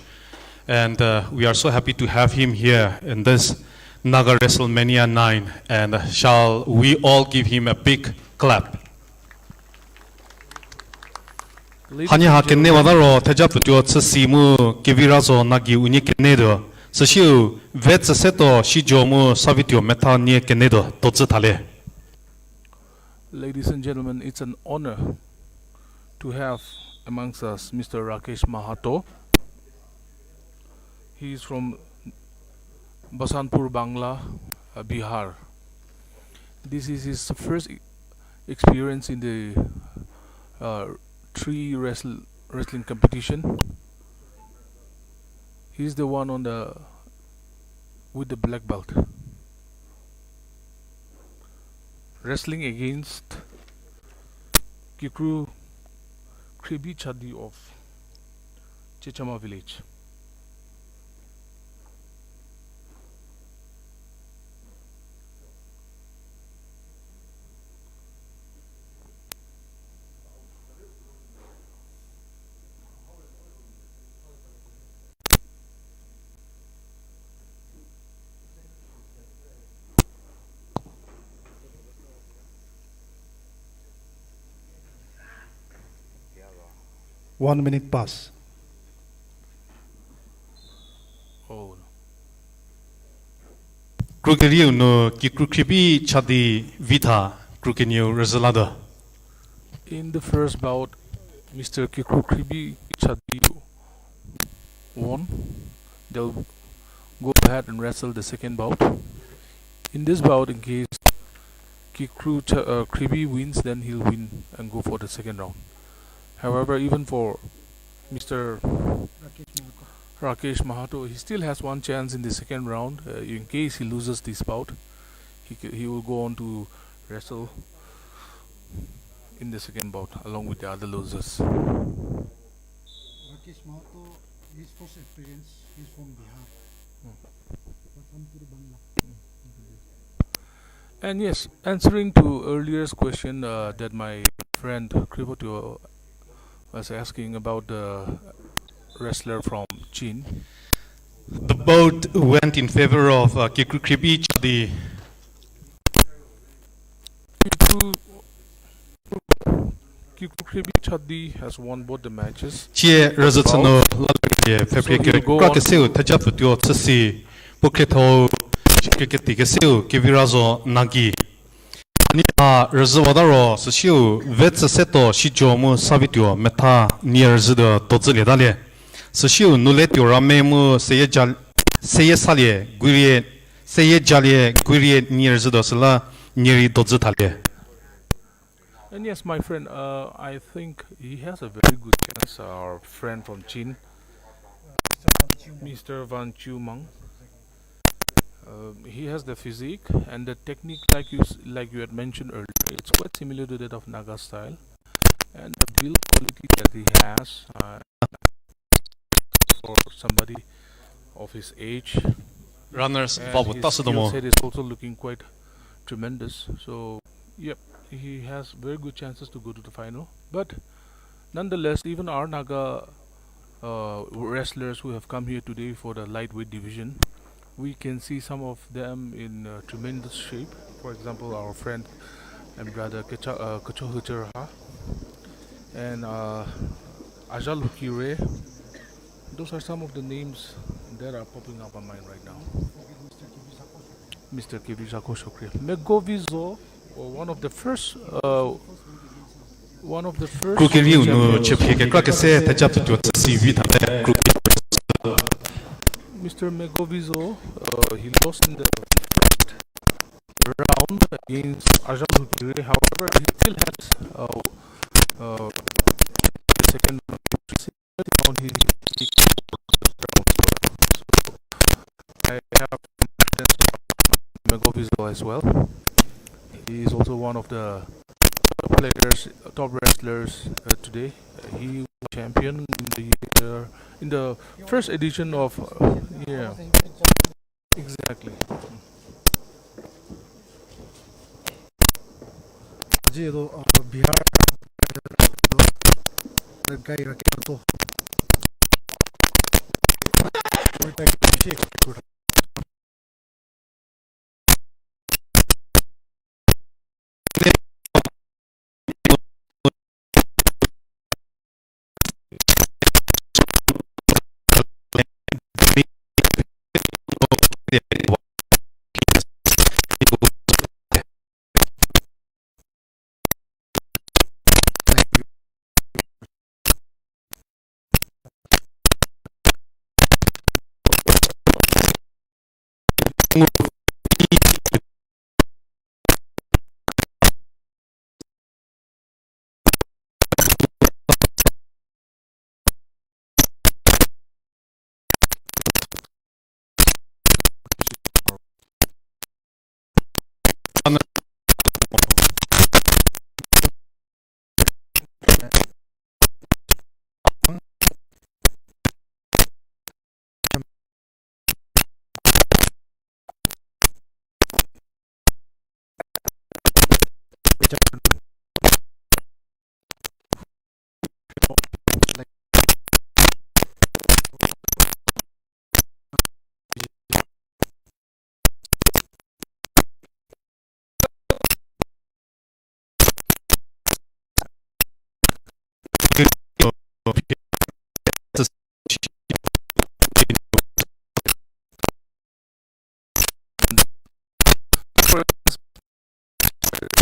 And, uh, we are so happy to have him here in this Naga WrestleMania nine, and shall we all give him a big clap? Hanie ha kene wata ro theja pfütuo chü si mu Kevirazo Nagi unie kene tuo. Süsiu, vetsü setuo shijo mu Savituo Metha nie kene tuo, tuo tsü thalie. Ladies and gentlemen, it's an honor to have amongst us Mister Rakesh Mahato. He is from Basantpur, Bangla, uh, Bihar. This is his first e- experience in the uh, tree wrestle- wrestling competition. He's the one on the with the black belt. Wrestling against Kikru Khribi Chadi of Chechama village. One minute pass. Oh. Kru kerieu nu Kikru Khribi Chadi Vitha kru kenieu rüzhü la do. In the first bout, Mister Kikru Khribi Chadi won. They'll go ahead and wrestle the second bout. In this bout, in case Kikru Ch- uh, Khribi wins, then he'll win and go for the second round. However, even for Mister Rakesh Mahato, he still has one chance in the second round. Uh, in case he loses this bout, he, ca- he will go on to wrestle in the second bout along with the other losers. Rakesh Mahato, his first appearance, he's from Bihar. Hmm. Pathanpur, Bangla. Hmm. And yes, answering to earlier's question uh, that my friend Krivotuo was asking about the wrestler from Chin. The vote went in favor of uh, Kikru Khribi Chadi. Kikru Kikru Khribi Chadi has won both the matches. Chie rüzhü chünu lalie pfhephrie kekra keseu theja pfütuo chüsi, puo khrietho chie keti keseu Kevirazo Nagi. Ani a rüzhü wata ro süsiu vetsü setuo shijo mu Savituo Metha nie rüzhü do tuo zhülieta lie. Süsiu nu le tuo ra me mu seyie ja, seyie salie guirie, seyie jalie guirie nie rüzhü do süla nie rei tuo zhü thalie. And yes, my friend, uh, I think he has a very good chance, our friend from Chin, Mister Van Chiu Mang. Uh, he has the physique and the technique, like you s- like you had mentioned earlier. It's quite similar to that of Naga style, and the build quality that he has uh, for somebody of his age. Runners and va bu his ta sü do skill mo. Set is also looking quite tremendous. So, yep, he has very good chances to go to the final. But nonetheless, even our Naga uh, wrestlers who have come here today for the lightweight division, we can see some of them in uh, tremendous shape. For example, our friend and brother Kecha, uh, Kecho Hucheraha and uh, Ajal Hukire. Those are some of the names that are popping up on mine right now. Mister Kevishako Shokri. Megovizo, or one of the first, uh, one of the first Kru kerieu nu champions. Chepie kekra kese theja pfütuo chüsi vi thate kru. Mister Megovizo, uh, he lost in the first round against Ajal Hukire. However, he still has uh, uh, the second round. He, he, he I have confidence in Megovizo as well. He is also one of the top players, top wrestlers uh, today. Uh, he was champion in the year, in the first edition of uh, yeah, exactly. Aji edo uh, Bihar edo gai rakhe to.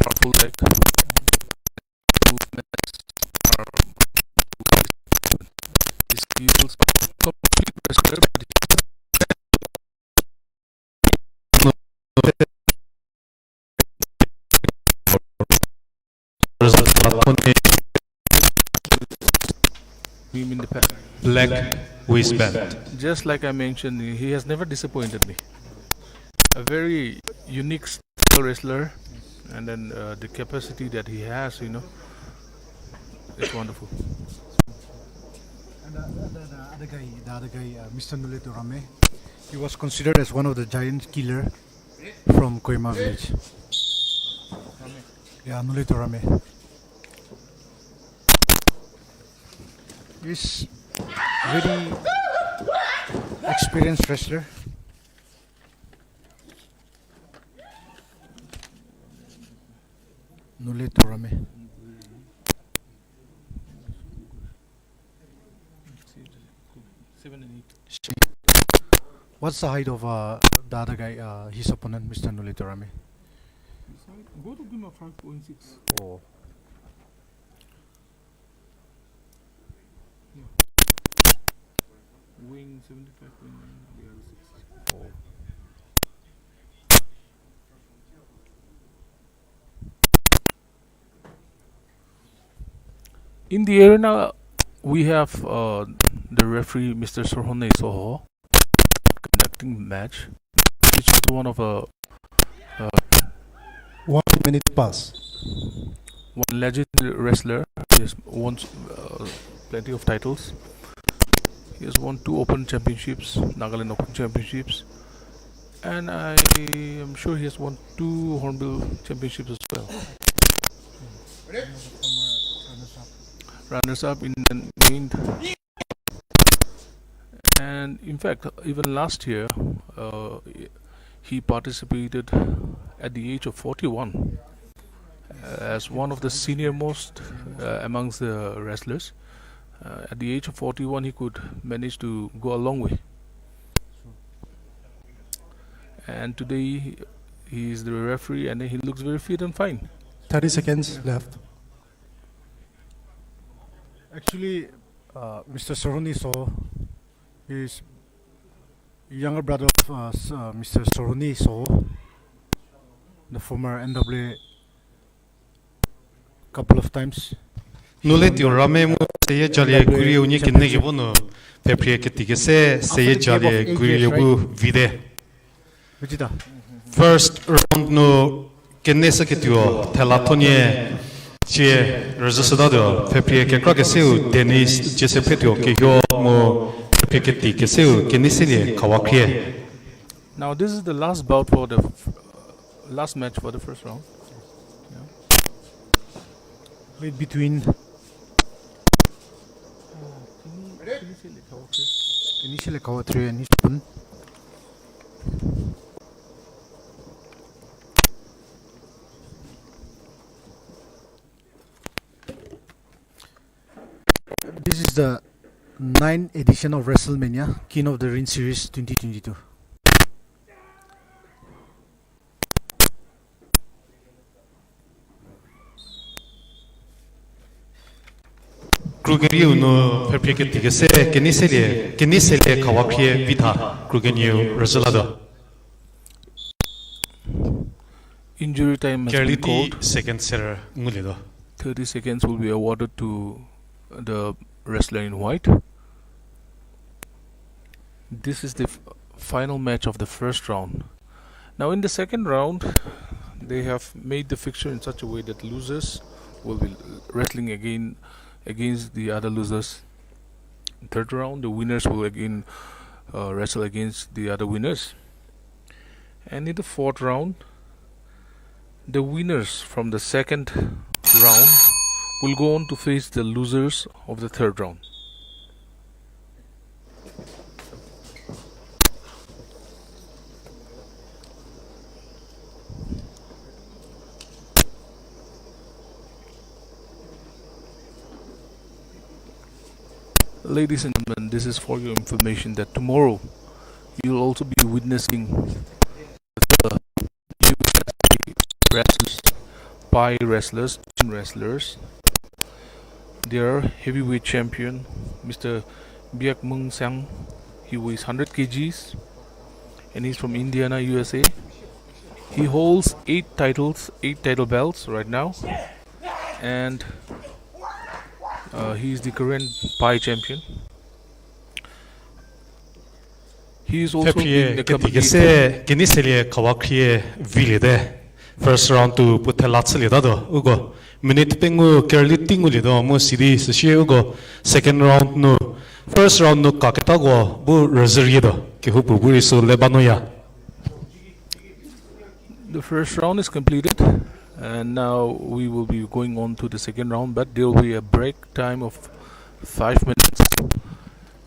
Powerful leg movements are these skills complete pressure, but Him in the past. Black waistband. Just like I mentioned, he has never disappointed me. A very unique style wrestler, and then uh, the capacity that he has, you know, it's wonderful. And uh, the, the other guy, the other guy, uh, Mister Nule Torame, he was considered as one of the giant killer from Kohima village. Yeah, Nule Torame. He's very experienced wrestler. Nule Torame. Seven and eight. What's the height of uh, the other guy, uh, his opponent, Mister Nule Torame? His height, both of them are five point six. Oh. Yeah. Wing seventy-five point nine, the other sixty. Oh. In the arena, we have uh, the referee, Mister Sorhone Soho, conducting match, which is one of a uh, one minute pass. One legendary wrestler. He has won uh, plenty of titles. He has won two Open Championships, Nagaland Open Championships, and I am sure he has won two Hornbill Championships as well. Runners up in the main. And in fact, even last year, uh, he participated at the age of forty-one uh, as one of the senior most uh, amongst the wrestlers. Uh, at the age of forty-one, he could manage to go a long way. And today, he is the referee and he looks very fit and fine. Thirty seconds left. Actually, uh, Mister Sorhone Soho is younger brother of uh, s- uh, Mister Sorhone Soho, the former N W A couple of times. Nule Torame mu Seyie Jalie Guirie unie kenie kevo nu phephrie keti kese Seyie Jalie Guirie bu vite. First round nu kenie se ketuo thela thonie cie rüzhü sütatuo, phephrie kekra keseu Dennis Jesephetuo Kehuo mu phephrie keti keseu Keneiselie Khawakhrie. Now this is the last bout for the f- last match for the first round. Yeah. Played between Keneiselie Khawakhrie and his opponent. This is the ninth edition of WrestleMania, King of the Ring Series twenty twenty-two. Kru kerieu nu phephrie keti kese Keneiselie, Keneiselie Khawakhrie vitha kru kenieu rüzhü latuo. Injury time has been called. Second set ngulietuo. Thirty seconds will be awarded to the wrestler in white. This is the f- final match of the first round. Now, in the second round, they have made the fixture in such a way that losers will be wrestling again against the other losers. Third round, the winners will again uh, wrestle against the other winners. And in the fourth round, The winners from the second round will go on to face the losers of the third round. Ladies and gentlemen, this is for your information that tomorrow you'll also be witnessing the U S A wrestlers, Pai wrestlers, Chin wrestlers. Their heavyweight champion, Mister Biak Mung Sang, he weighs hundred K Gs, and he's from Indiana, U S A. He holds eight titles, eight title belts right now, and uh, he is the current Pai champion. He is also in the company. Kese keni selie khawa khrie viliete. First round tu puo thela chülietatuo uko. Minute pengou kerüli ti ngulietuo mu sidi süsie uko second round nu, first round nu kaketako bu rüzhürietuo. Kehoupuo bu rei sü le ba nuya. The first round is completed, and now we will be going on to the second round, but there will be a break time of five minutes,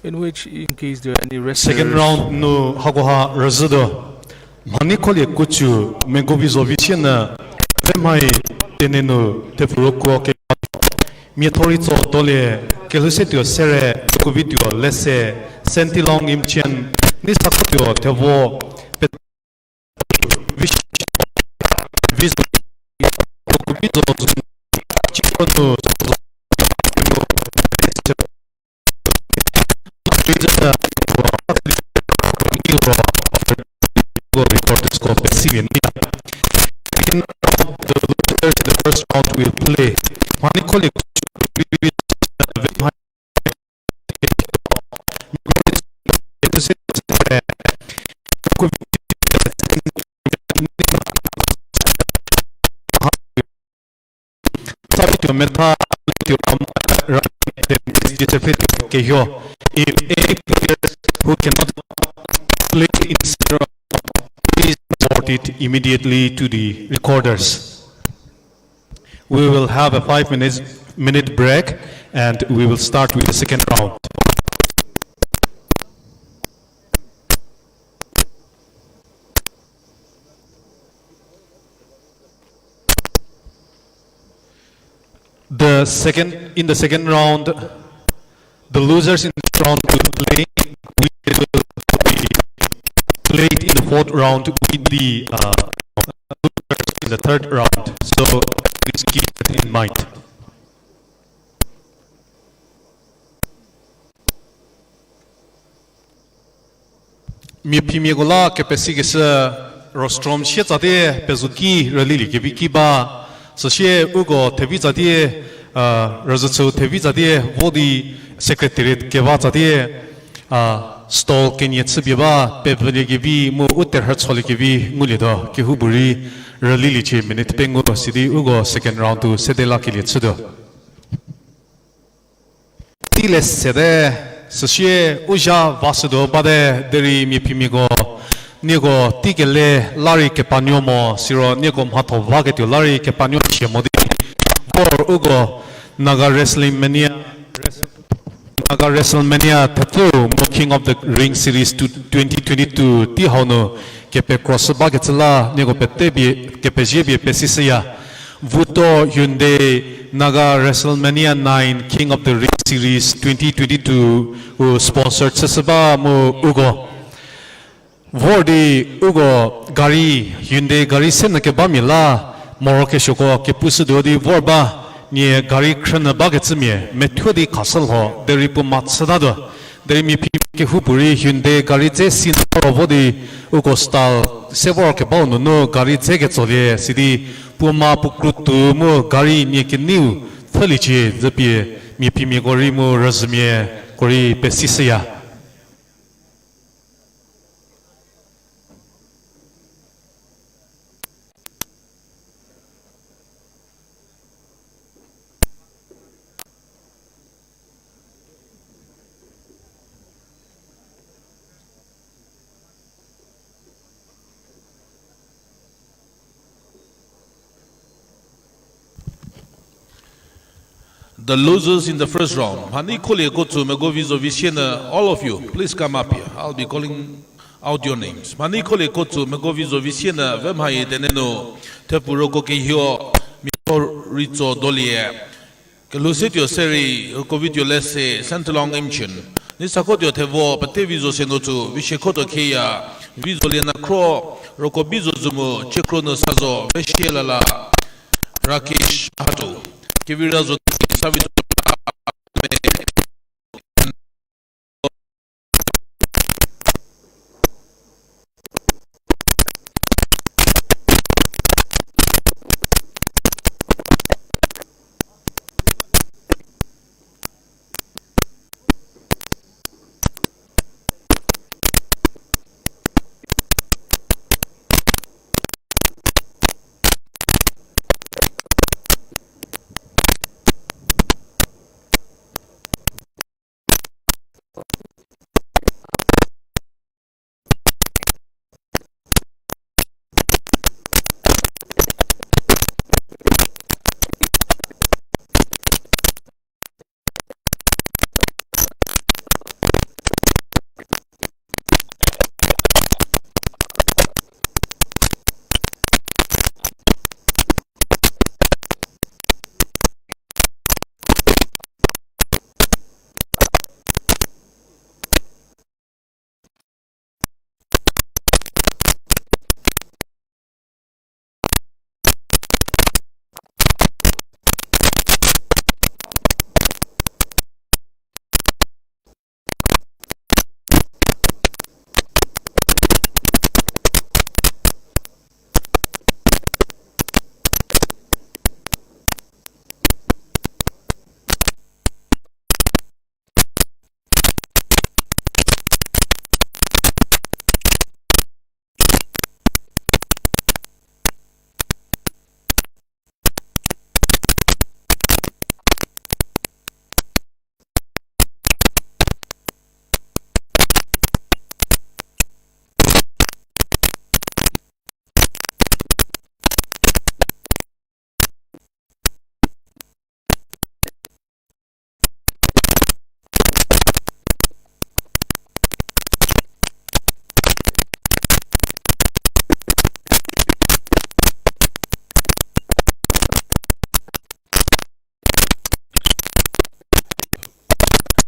in which, in case there are any wrestlers. Second round nu hakoha rüzhütuo. Mhanikholie Kuchu, Megovizo Visienü, Vemhai Tenenu, Thepfuro Kuo ke, Miathoritso Dolie, Kelhousetuo Sere, Kovituo Lese, Sentilong Imchen, Nisakotuo Thevo, Pe- Vish-, Vish-, Kovituo Zun, Chikonu, Reporters ko pesilieni. The losers in the first round will play. Mhanikholie Sa tuo metha, tuo am, ra, discipline kehio. If any players who cannot play in center, please report it immediately to the recorders. We will have a five minutes, minute break, and we will start with the second round. The second, in the second round, the losers in this round will play, will be played in the fourth round with the, uh, losers in the third round. So please keep that in mind. Mia phimia ko la kepesikeshü rostrom sie tsatie pezuki rülilie kevi ki ba, süsie uko thevi tsatie, uh, rüzhüchü thevi tsatie, vo di secretariat keva tsatie, uh, stall kenie chüpie ba, pevülie kevi mu u terhü cholie kevi ngulietuo, kehoupuorei rüliliecie minute pengou sidi uko second round tu sede lakelie chütuo. Tile sede, süsie u zha vashütuo bate, derei mia phimia ko, nieko tei kele la rei kepanuo mo, siro nieko mhatho vaketuo la rei kepanuo chie mo di. Vor uko Naga Wrestling Mania, Naga WrestleMania thepfü mu King of the Ring Series two, twenty twenty-two tei hau nu kepekroshü bakecü la nieko pete pie, kepezie pie pesishüya. Vuto Hyundai Naga WrestleMania nine King of the Ring Series twenty twenty-two u sponsor chüshü ba mu uko. Vor di uko gari, Hyundai gari se nyü kebamia la, morokesuoko kepushütuo di vor ba, nie gari khrünyü bakecümia methuo di khashü lho, derei puo ma chütatuo. Derei mia phi kehoupuorei Hyundai gari dze si nyü ro vo di uko stall se vorkebau nunu gari dze ketsolie sidi puo ma puo krutu mu gari nie keneiu pfhüliecie züpie mia phimiako rei mu rüzhümiako rei pesishüya. The losers in the first round. Mhani kholie kotsu megovi zo vi sie nyü, all of you, please come up here. I'll be calling out your names. Mhani kholie kotsu megovi zo vi sie nyü, ve mhai tenenu, thepfu roko kehio, Miko Ritso Dolie. Kelhou se tuo se rei, roko vi tuo le se, Central Long Imchin. Ni sakotuo thevo, pete vi zo se no tsu, vi sie khotuo khieya, vi zo lie na kro, roko bi zo zu mu, chie kro nyü sa zo, ve sie lala, Rakesh Mahato. Kevira zo sa vi zo.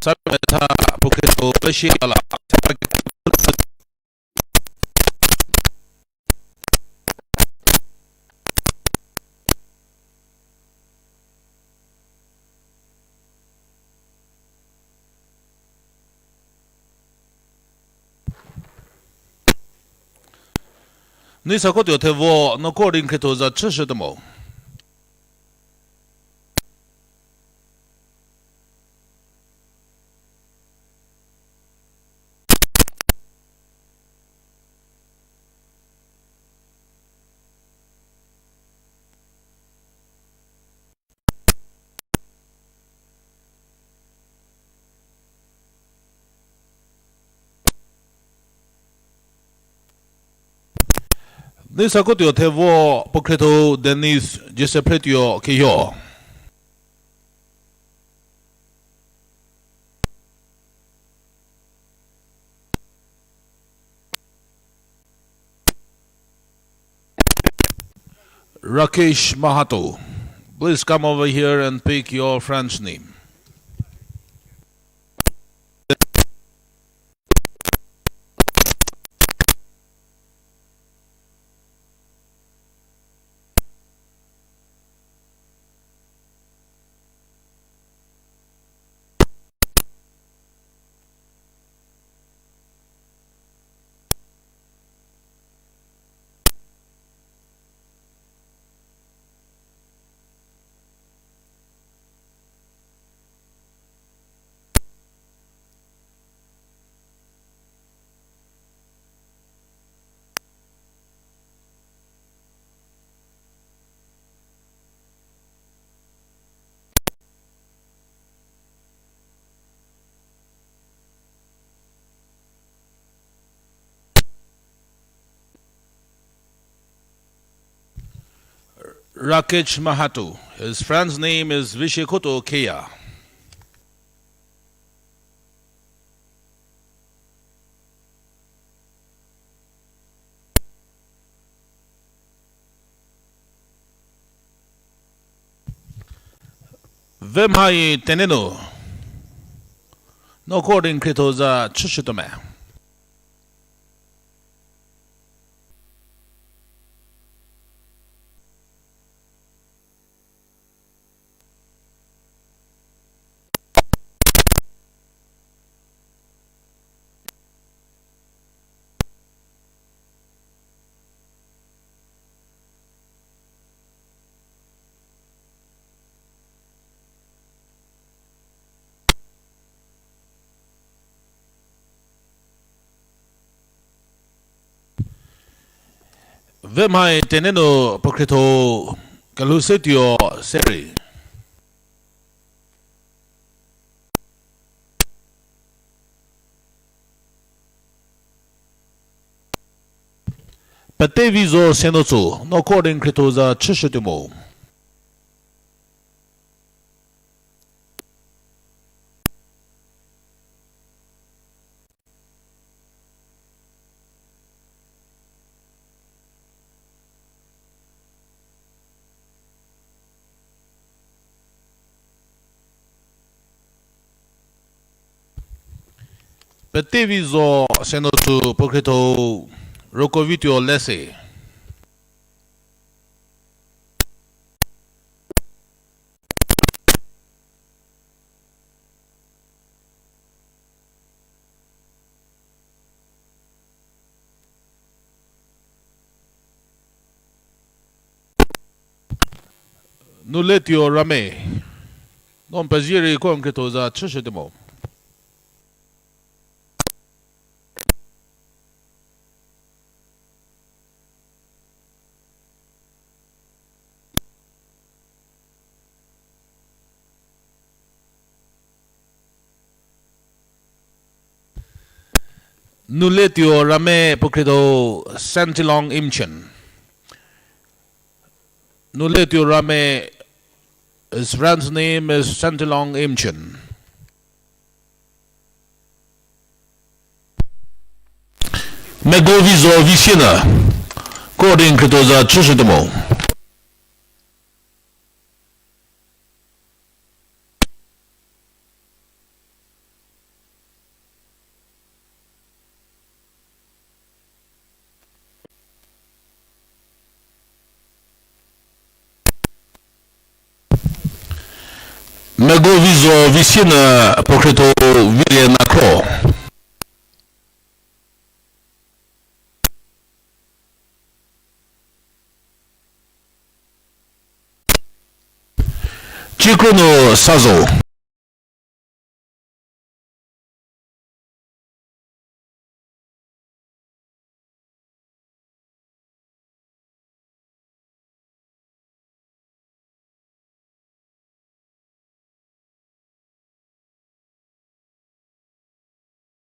Sa metha pukhe to peshi ala. Ni sakotuo thevo, no ko ring khrietuo za chüshütuo mo. Ni sakotuo thevo puo khrietho Dennis Joseph Phretuo kehio. Rakesh Mahato, please come over here and pick your friend's name. Rakesh Mahato. His friend's name is Vishekhoto Keya. Vemhai Tenenu. No according khrietho za chüshütuo me. Vemhai Tenenu puo khrietho Kelhousetuo Seri. Petevi zo Senotsü, no according khrietho za chüshütuo mo. Petevi zo Senotsü puo khrietho Rokovituo Lese. Nuletuo Rame. No n pezie rei ko n khrietho za chüshütuo mo. Nuletuo Rame puo khrietho Sentilong Imchen. Nuletuo Rame, his friend's name is Sentilong Imchen. Megovi zo Visiena, ko di n khrietho za chüshütuo mo. Megovi zo Visiena puo khrietho Vilie Nakhro. Cikro nu sa zo.